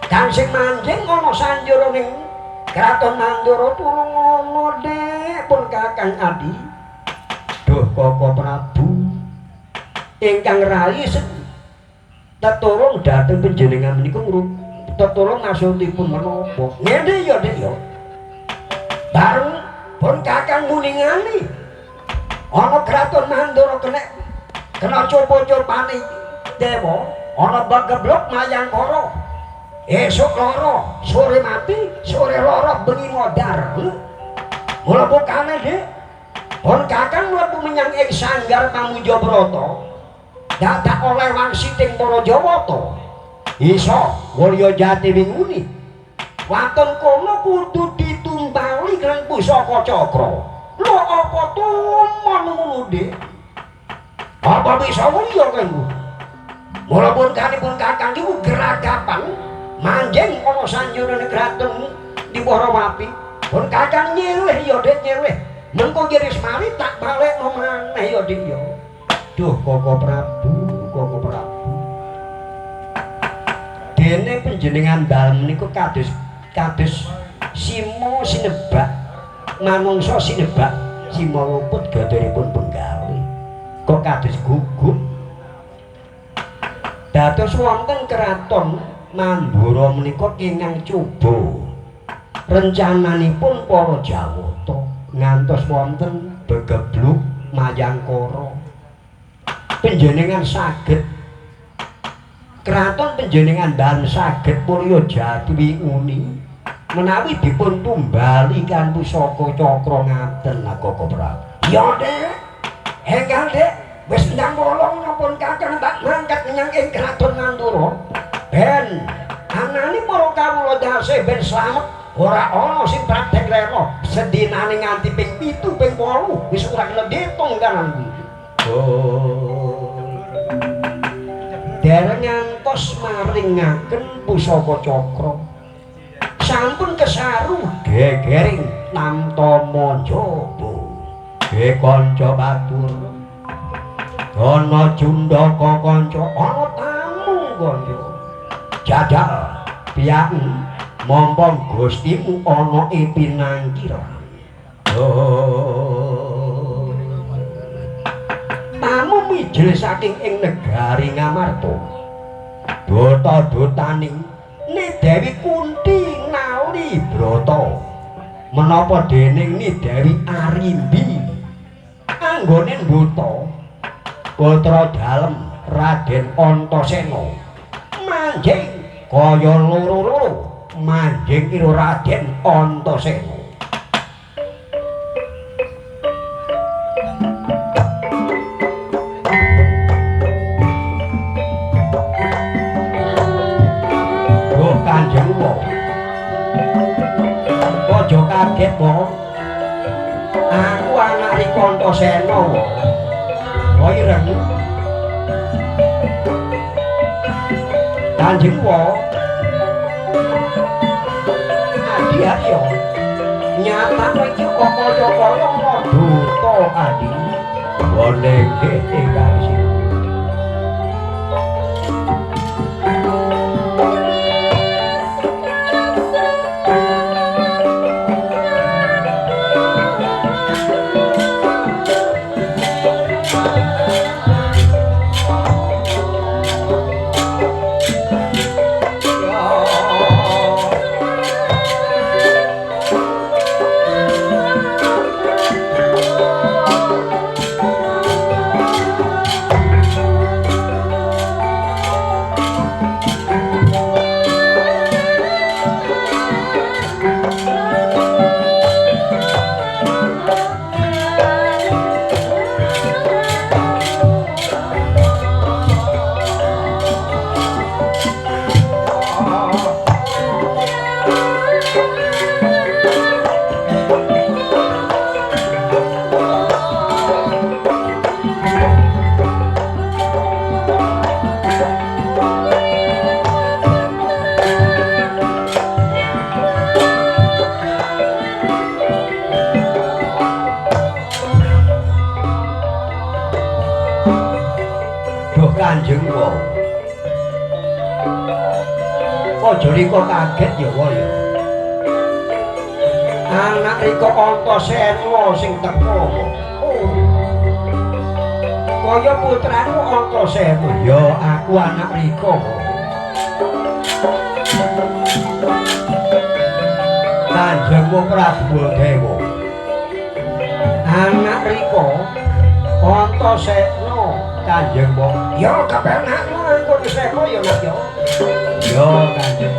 Kang sing manjing ana sanjaraning Kraton Mandura turung ana Dik pun Kakang Adi. Duh Koko Prabu ingkang rayi tetulung dhateng panjenengan menika tetulung maksudipun menapa? Ngene ya Dik ya. Bareng pun Kakang muningani ana Kraton Mandura kena coba-cobane dewa, ana begeblek Mayangkara. Esuk loro, sore mati, sore loro bengi modar. Mula bukane Dik, pun Kakang mlebu menyang ing sanggar Pamuja Brata. Dadak oleh wangsiting para Jawata. Iso mulya jati winguni. Waton kono kudu ditumbali lan pusaka cakra. Lho apa tumon ngono Dik? Apa bisa mulya kowe? Mula pun kanipun Kakang iku geragapan manjing ana sanjurane kraton Dwarawati. Pun Kakang nyilih ya Dik, nyilih. Mengko ngiris mari tak balekno maneh ya Dik ya. Duh Koko Prabu, Koko Prabu. Dene panjenengan dalem niku kados kados simo sinebak, manungsa sinebak simo luput gadhoripun penggalih. Kok kados gugup. Dados wonten kraton Mandura menika kinang coba rencananipun para Jawata ngantos wonten begebluk Mayangkara. Panjenengan saged kraton panjenengan dalem saged mulya jati winguni menawi dipun tumbali kan pusaka cakra ngaten Koko Prabu. Ya Dik, enggal Dik, wis ndang wolong pun Kakang tak mangkat menyang ing kraton Mandura. Ben anane para kawula dase ben slamet, ora ana sing praktek lero sedinane nganti ping 7 ping 8 wis ora kena ditung kanan kuwi. Oh. Dereng ngantos maringaken pusaka cakra. Sampun kesaru gegering namtama njaba. Ge kanca batur. Ana cundaka kanca, ana tamu kanca. Jajal piyaki mompo Gustimu ana ing pinangkiran. Oh. Tamu mijil saking ing negari Ngamarta. Dota-dotaning Ni Dewi Kunti Nali Brata. Menapa dening Ni Dewi Arimbi anggone mbuta putra dalem Raden Antasena manjing kaya loro-loro manjing karo Raden Antasena. Duh Kanjeng Wa, aja kaget wa, aku anak Riko Antasena wa. Wa ireng Kanjeng Wa, adi ayo nyatane iki kok kaya-kaya ana duta adi. Boleh nggih ingkang. Kanjeng wa. Aja rika kaget ya wa ya. Anak rika Antasena sing teka. Oh. Kaya putraku Antasena. Ya aku anak rika. Kanjeng Prabu Baladewa. Anak rika Antasena Kanjeng wa. Ya kepenakmu angkut seka ya Nak ya. Ya Kanjeng.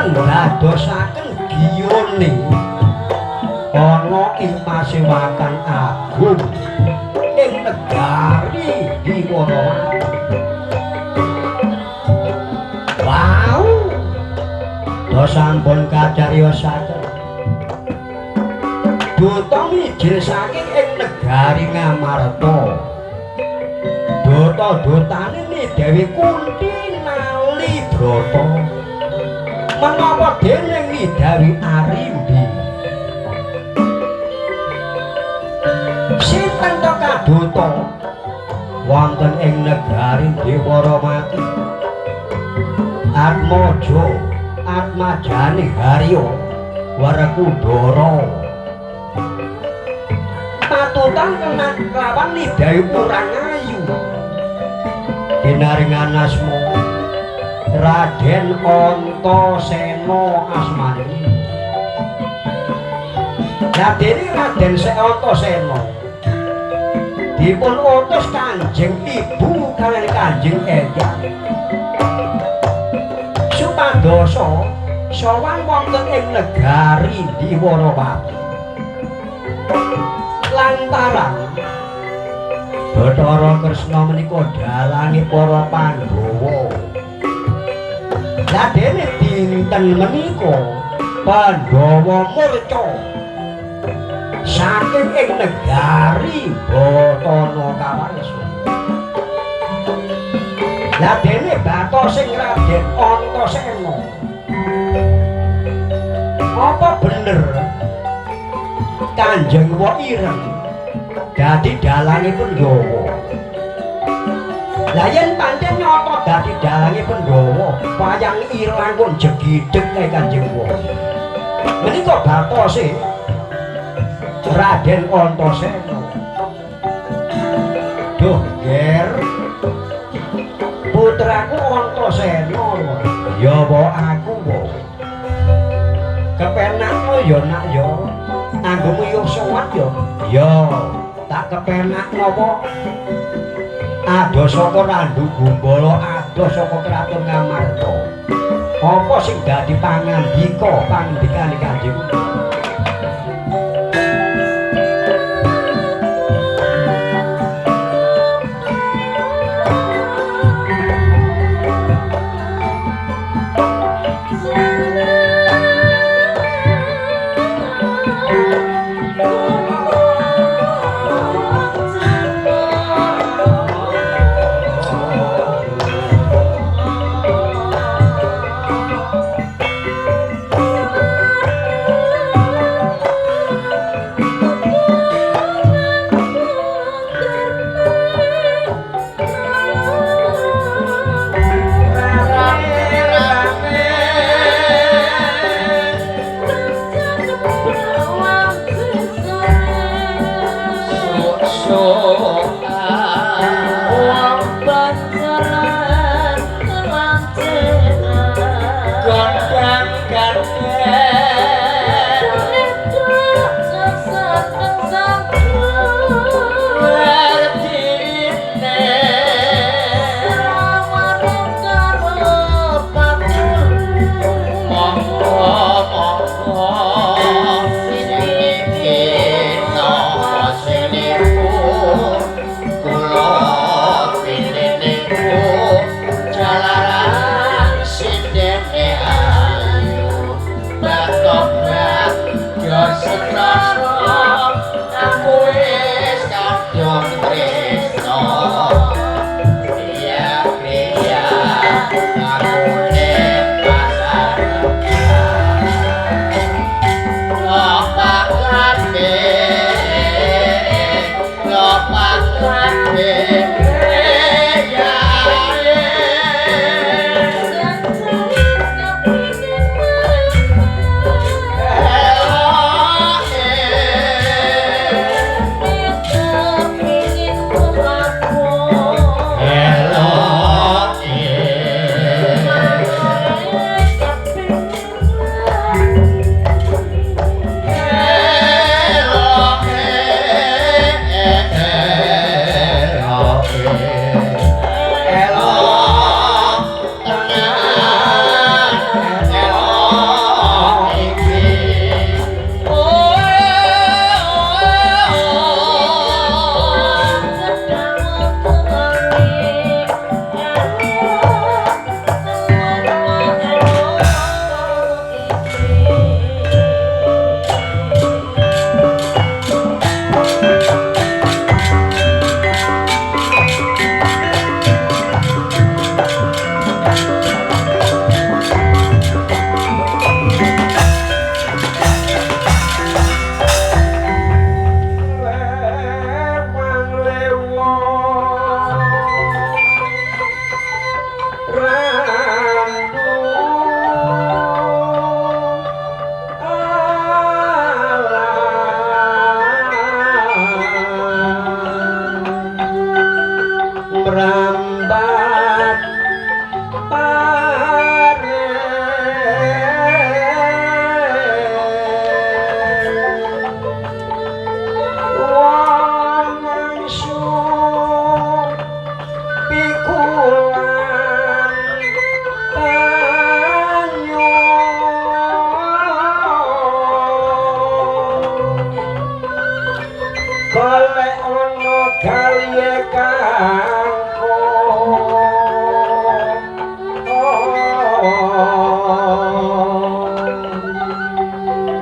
Dadosaken giyone ana ing pasewakan agung ing negari Dwarawati. Wow. Do sampun kacariyosaken. Duta mijil saking ing negari Ngamarta. Duta-dutane ni Dewi Kunti Nalibrata. Menapa dening Dewi Arimbi? Sinten to kaduta wonten ing negari Dwarawati? Atmaja Atmajane Harya Werkudara. Patutan kena lawan Dewi Urangayu. Pinaringan asma Raden Antasena asmane. Radene Raden Antasena dipun utus Kanjeng Ibu kaliyan Kanjeng Eyang supados sowan wonten ing negari Dwarawati. Lantaran Bathara Kresna menika dalange para Pandhawa. Ladene dinten menika Pandhawa murca saking ing negari Bathana Kawarsa. Ladene batosing Raden Antasena. Apa bener Kanjeng Wa ireng dadi dalange Pandhawa? Lah yen pancen nyata dadi dalange Pandhawa, wayang ireng kok jegideg kae Kanjeng Wa. Menika batose Raden Antasena. Duh, Ger. Putraku Antasena. Ya wa aku wa. Kepenakno ya nak ya. Anggomu yo sowan ya. Ya, tak kepenakno apa? Adoh saka Randu Gumbala, adoh saka Kraton Ngamarta. Apa sing dadi pangandika, pangandikane Kanjeng? Wong banjaran kelancenan gondang gandeng werdine monggo monggo sing napa sinipun kula pilihniku jalaran sindene ayu batobat yo setrasa aku wis kadung tresno iya iya aku pasar lopak kabeh ya.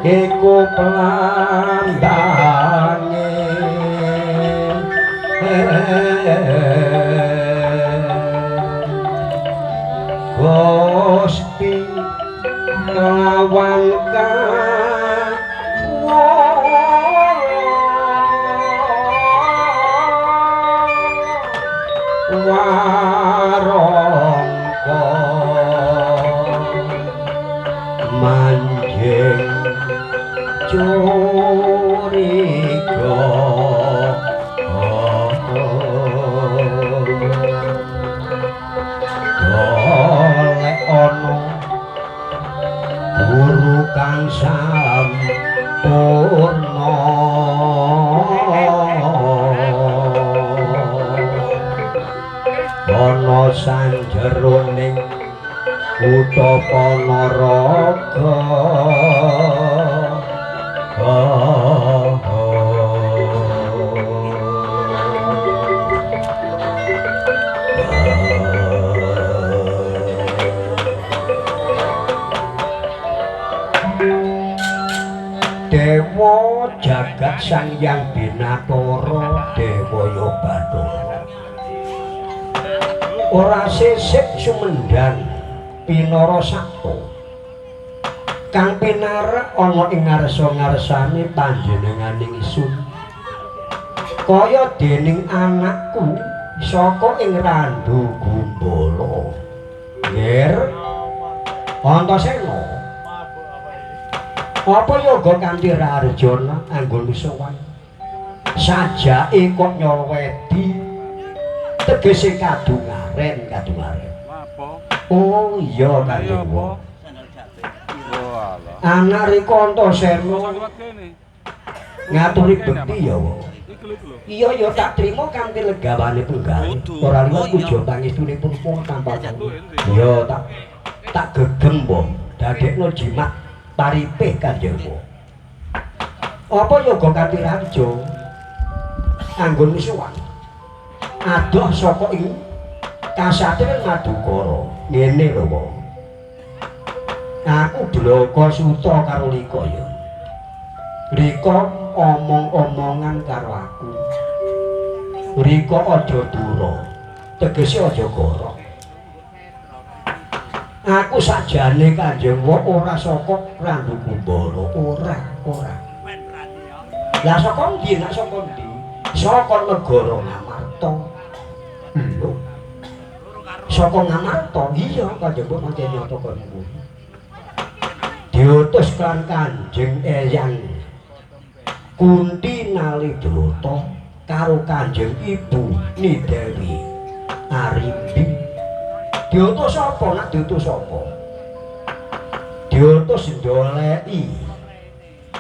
Iku pelambange Gusti kelawan warangka manjing curiga golek ana guru kang sampurna ana sanjeroning kutha Panaraga. Dewa jagat Sang Hyang Binatara Dewa ya Bathara ora sisip sumendhan pinara sakta kang pinarak ana ing ngarsa-ngarsane panjenenganing ingsun kaya dening anakku saka ing Randu Gumbala. Nggir Antasena, apa yoga kanthi Raharjana anggonmu sowan? Sajake kok nyolwedi tegese kadungaren, kadungaren. Oh iya Kanjeng Wa. Anak Rika Antasena ngaturi bekti ya Wa. Iya ya tak trima kanthi legawane penggalih. Ora liwat puja pangestunipun pun tanpa. Ya tak gegem wa. Dadekno jimat paripih Kanjeng Wa. Apa yoga kanthi raja anggon misuwun. Adoh saka ing kasatriyan Madukara. Ngene lho Wa. Aku blaka suta karo Rika ya. Rika omong-omongan karo aku. Rika aja dura, tegese aja gorok. Aku sajane Kanjeng Wa ora saka Randu Kumbara, ora, ora. Lah saka endi? Nak saka endi? Saka negara Ngamarta. Lho. Saka Ngamarta? Iya, Kanjeng Wa pancen nyata kaya ngono. Diutus kan Kanjeng Eyang Kunti Nalibrata karo Kanjeng Ibu Nidewi Arimbi. Diutus apa? Nak diutus apa? Diutus ndoleki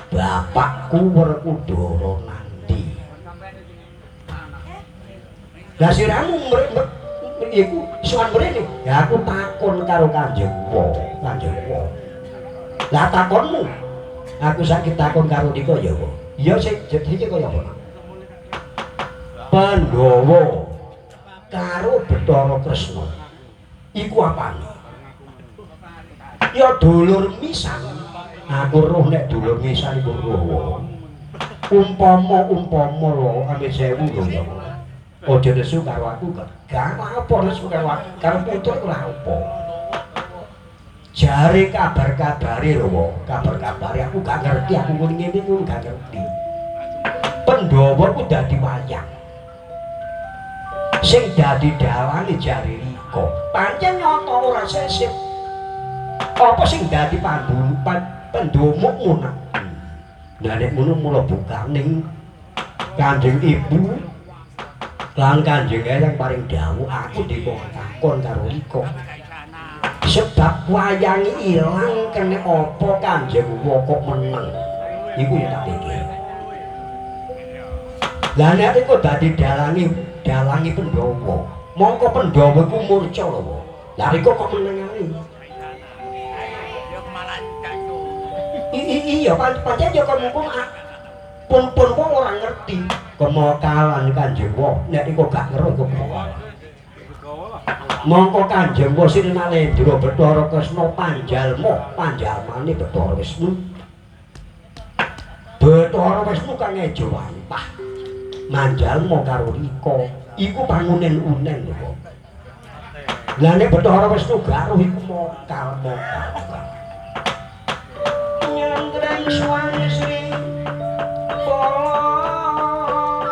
bapakku Werkudara Nandi. Lah siramu iku sowan mrene. Ya aku takon karo Kanjeng Wa, Kanjeng Wa. Lah takonmu, aku saiki takon karo Rika ya Wa. Iya sing iki kaya apa? Pandhawa karo Bathara Kresna iku apane? Ya dulur misan. Aku roh nek dulur misan iku roh. Umpama-umpama lho amit sewu lho ya. Aja nesu karo aku gak. Gak apa nesu karo aku, karo putra iku lha apa? Jare kabar-kabare lho, kabar-kabare aku gak ngerti, aku ngene ngene ku gak ngerti. Pandhawa ku dadi wayang. Sing dadi dalange jare Rika. Pancen nyata ora sesip. Apa sing dadi pandhumukmu nak? Lah nek ngono mula bukaning Kanjeng Ibu lan Kanjeng Eyang paring dawuh aku dikon takon karo Rika. Sebab wayang ilang kene apa Kanjeng Wa kok meneng. Iku ya tak pikir. Lah nek iku dadi dalangi Pandhawa. Mongko Pandhawa iku murca lho. Lah Rika kok menengane? Iya pancen ya kok mungkung pun-pun wong ora ngerti kemokalan Kanjeng Wa nek iku gak ngeruh iku kemokalan. Mongko Kanjeng Wa Sri Nalendra Bathara Kresna panjalma panjalmane Bathara Wisnu. Bathara Wisnu kang ejawantah manjalma karo Rika iku pangunen-unen lho. Lah nek Bathara Wisnu gak roh iku mokal-mokal. Nyandreng suwang Sri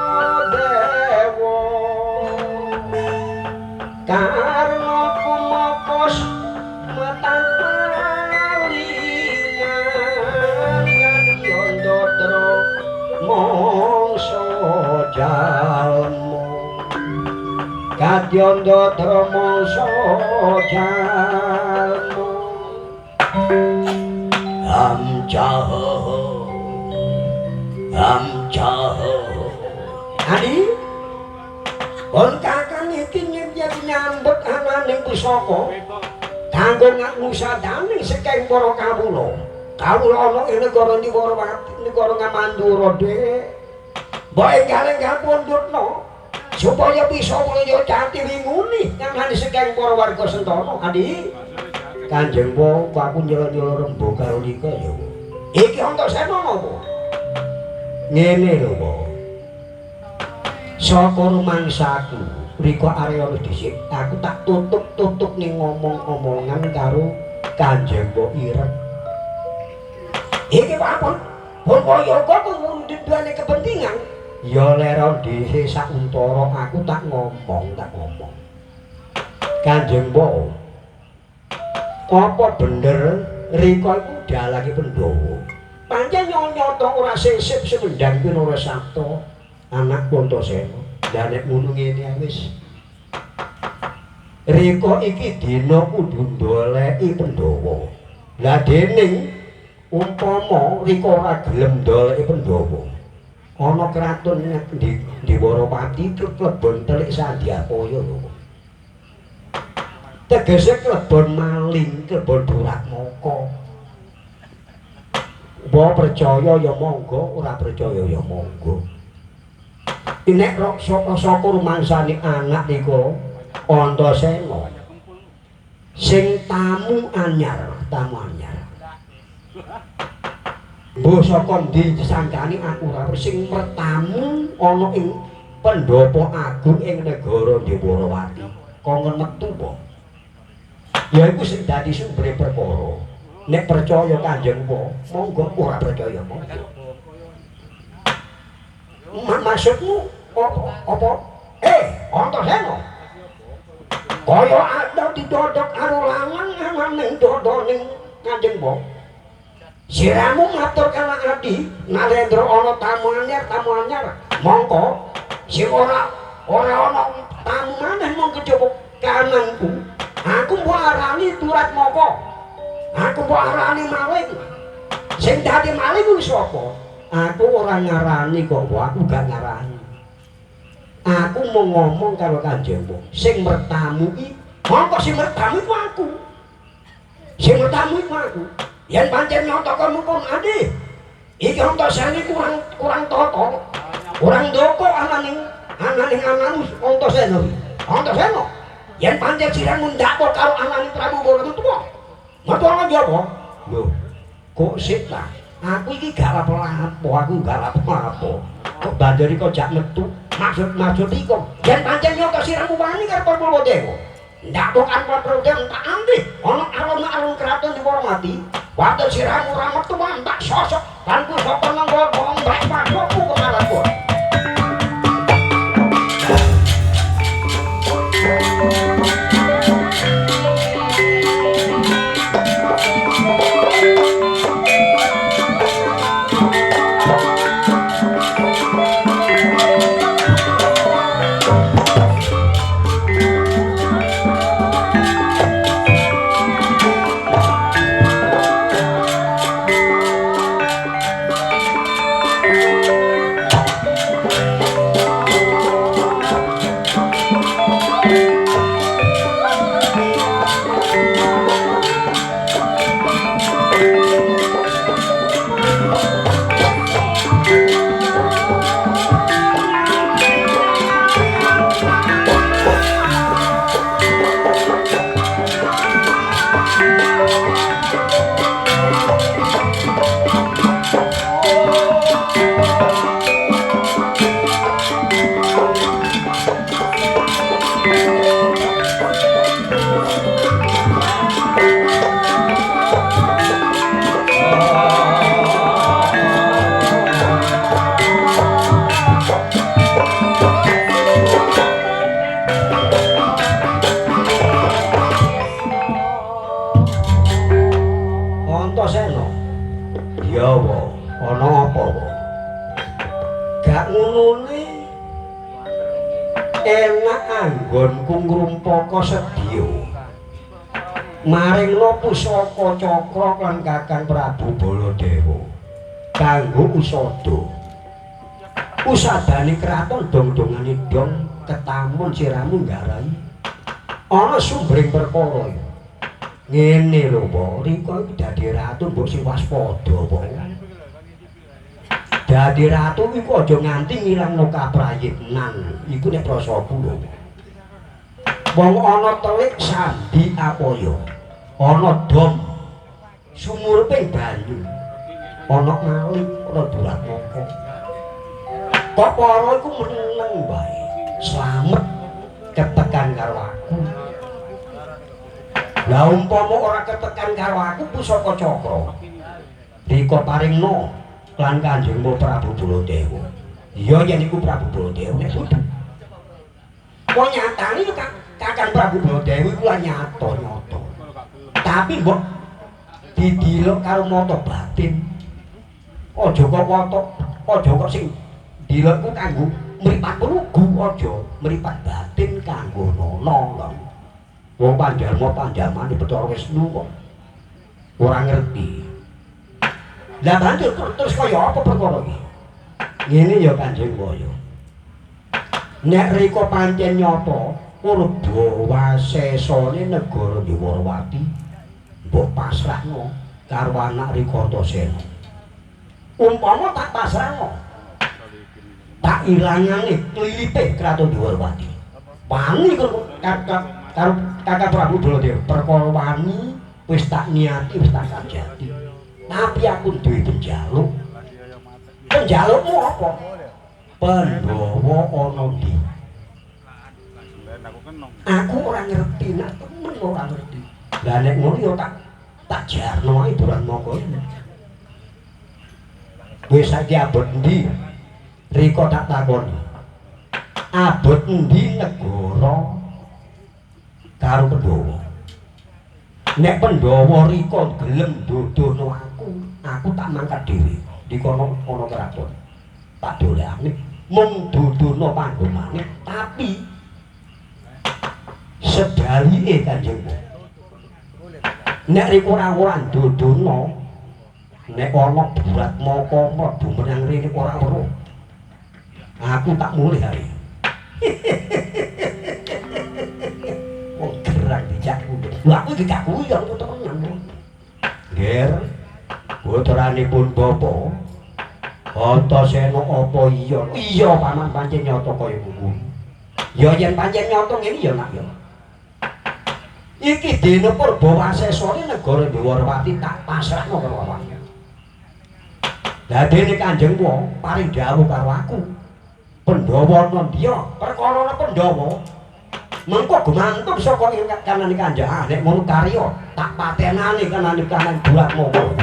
Baladewa karna kumokos metatalingan kadya mangsa jalma kadya ndatra mangsa jalma amcaho Adi pun kakang iki nyambut ananing pusaka kanggo ngusadaning saking para kawula. Kawula ana ing negara Niwarawati, negara Ngamandura, Dik. Mbok enggal-enggal pundhutna supaya bisa mulya jati winguni nyamani saking para warga Sentana. Adi Kanjeng Wa, aku nyela-nyela rembug karo Rika ya. Iki Antasena napa? Ngene lho, Wa. Saka rumangsaku, Rika Arya dhisik, aku tak tutuk-tutuk ning ngomong-omongan karo Kanjeng Wa Ireng. Iki pun pun kaya kok duweni kepentingan. Ya lera dhisik sauntara aku tak ngomong, tak ngomong. Kanjeng Wa, apa bener Rika iku dalange Pandhawa? Pancen nyata ora sisip semendang pinara sabta. Anakku Antasena. Lah nek ngono ngene wis. Rika iki dina kudu ndoleki Pandhawa. Lah dening umpama Rika ora gelem ndoleki Pandhawa, ana kraton Dewarawati klebon telik Sandyapaya lho. Tegese klebon maling, klebon duratmaka. Mbok percaya ya monggo, ora percaya ya monggo. Nek saka rumangsane anak nika Antasena sing tamu anyar, tamu anyar. Mbok saka ndi disangkani aku ora sing mertamu ana ing pendhapa agung ing negara Dewarawati. Kongkon metu apa? Ya iku sing dadi sumbere perkara. Nek percaya Kanjeng wa, monggo, ora percaya monggo. Maksudmu apa? Antasena. Kaya ada didodok karo lanang ananing dodoning Kanjeng wa. Siramu matur karo adi, Narendra ana tamu anyar, tamu anyar. Mongko sing ora ana tamu maneh mung kejaba kananku. Aku mbok arani Duratmaka. Aku mbok arani maling. Sing dadi maling kuwi sapa? Aku ora ngarani kok, aku gak ngarani. Aku mau ngomong karo Kanjeng Wa. Sing mertamu iki, mongko sing mertamu iku aku. Sing mertamu iku aku. Yen pancen nyata kono kon adi. Iki Antasena kurang tata. Kurang ndoko ananing ananing Antasena. Antasena. Yen pancen siramu ndakwa karo ananing Prabu Baladewa. Metu ana njaba. Lho, kok sik ta? Aku iki gak lapo-lapo, aku gak lapo-lapo. Kok bandari kok jak metu? Maksud iku, yen pancen nyata siramu wani karo Puntadewa. Ndakwa karo Puntadewa tak ambil. Ana alun-alun kraton Dewarawati. Waktu siramu ora metu tak sosok lan pusaka nang wong mbak pasokku kepalaku. Anggonku ngrumpaka sedya maringna pusaka cakra lan Kakang Prabu Baladewa kanggo usada. Usadane kraton dong-dongane dong ketamun siramu nggarai ana sumbering perkara. Ngene lho, Pak, rika iki dadi ratu mbok sing waspada, Pak. Dadi ratu iku aja nganti ngilangno kaprayitnan. Iku nek prasaku lho. Wong ana telik sandi apaya, ana dom sumuruping banyu, ana maling, ana duratmaka. Kok para iku meneng wae, slamet ketekan karo aku. Lah umpama ora ketekan karo aku pusaka cakra rika paringna lan Kanjeng Prabu Baladewa. Iya yen iku Prabu Baladewa nek kudu. Kok nyatane Kakang Prabu Baladewa iku lah nyata-nyata. Tapi mbok didilok karo mata batin. Aja kok watok, aja kok sing Dilok ku kanggo mripat lugu aja mripat batin kanggo nono. Wong panjalma panjamane Bathara Wisnu kok ora ngerti. Lah banjur terus kaya apa perkara iki? Ngene ya Kanjeng Waya. Nek rika pancen nyata purba wasesane negara Dwarawati mbok pasrahno karo anak Rika Antasena. Umpama tak pasrahno, tak ilangane klilipe kraton Dwarawati. Wani karo Kakang Prabu Baladewa, perkara wani wis tak niati wis tak kajati. Tapi aku duwe penjaluk. Penjalukmu apa? Pandhawa ana ndi? Aku ora ngerti, nak temen ora ngerti. Lah nek ngono ya tak jarno ae dolan monggo. Wis saiki abot endi? Rika tak takoni. Abot endi negara karo Pandhawa? Nek Pandhawa Rika gelem nduduhno aku tak mangkat dhewe. Dikono ana kraton. Tak dolekane mung duduhno panggonane, tapi sedalike Kanjeng. Nek rika ora nduduhno, nek ana burat maka mlebu menyang rene ora weruh. Aku tak mulih hari. Wong gerang dijak kuwi. Lha aku dijak kuwi ya temenan. Nger, putranipun bapa Antasena apa iya? Iya paman pancen nyata kaya kuwi. Ya yen pancen nyata ngene ya nak ya. Iki dene purba wasesane negara Dwarawati tak pasrahno karo awakmu. Lah dene Kanjeng Wa paring dawuh karo aku. Pandhawa ana ndi ya? Perkara Pandhawa mengko gumantung saka ing kanane Kanjeng. Ah nek ngono karya tak patenane kanane kanan buat monggo.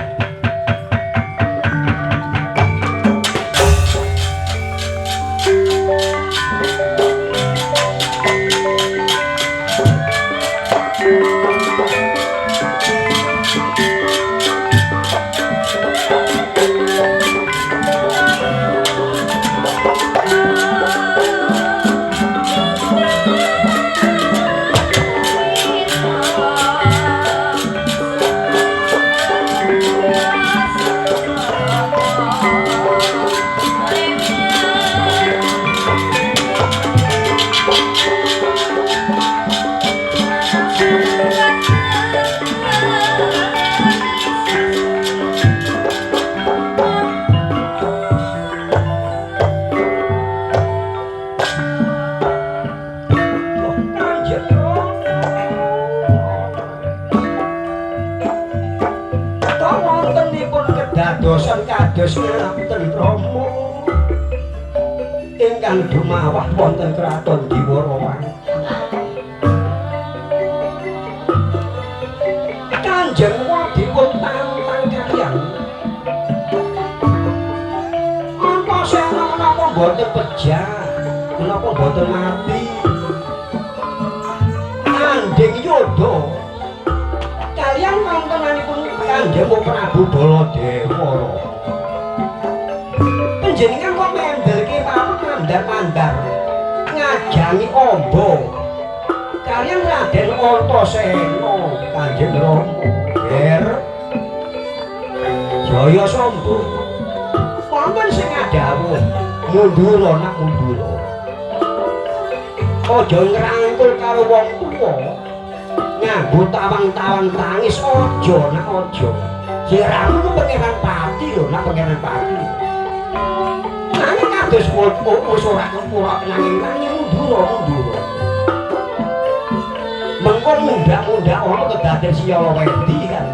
Kados ngaten Rama ingkang dumawah wonten kraton Dwarawati. Kanjeng Wa dipun tantang kaliyan Antasena menapa mboten pejah, menapa mboten mati. Tanding yoda kaliyan wontenanipun Kanjeng Prabu Baladewa. Panjenengan kok mendelke pamut mandar-mandar ngajangi amba kaliyan Raden Antasena Kanjeng Rama. Ger Jaya Samba wonten sing ngadhawuh mundura nak mundura, aja ngrangkul karo wong tuwa nganggo tawang-tawang tangis, aja nak aja. Siramu ku Pangeran Pati lho nak, Pangeran Pati. Nanging kados wis ora nanging nanging mundura mundura. Mengko mundhak-mundhak ana kedaden siala wedi kan.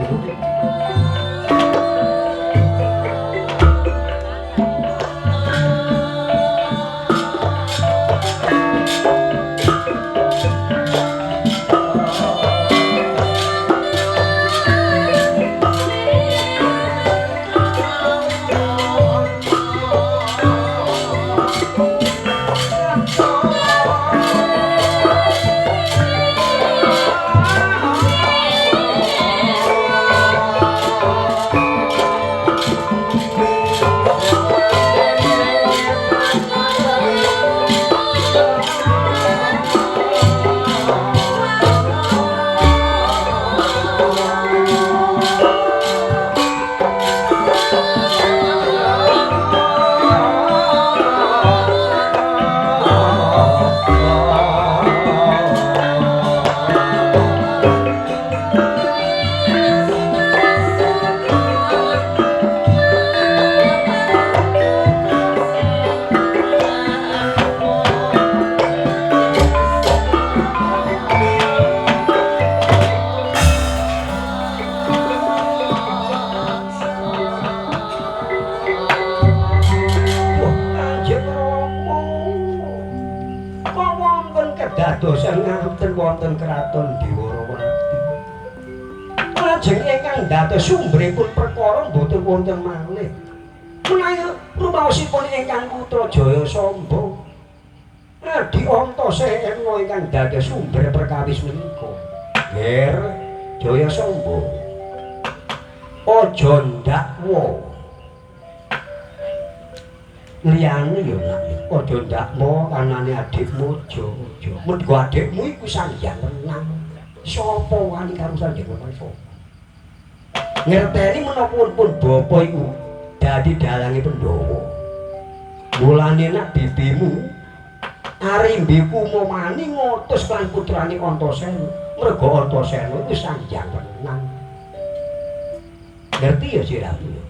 Kok wonten kedadosan ngaten wonten kraton Dwarawati. Lajeng ingkang dados sumberipun perkara mboten wonten malih. Menawi rumaosipun ingkang putra Jaya Samba Adi Antasena ingkang dados sumber perkawis menika. Ger Jaya Samba, aja ndakwa liyane ya nak, aja ndakwa kanane adikmu, aja aja. Mergo adikmu iku Sang Hyang Wenang. Sapa wani karo Sang Hyang Wenang sapa? Ngerteni menapa pun bapa iku dadi dalange Pandhawa. Mulane nak bibimu Arimbi Kumomani ngutus lan putrane Antasena. Mergo Antasena iku Sang Hyang Wenang. Ngerti ya siramu ya?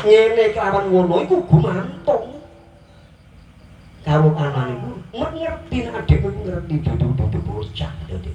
Ngene kelawan ngono iku gumantung karo anane iku ngerti nek adikmu ngerti dudu-dudu bocah dadi.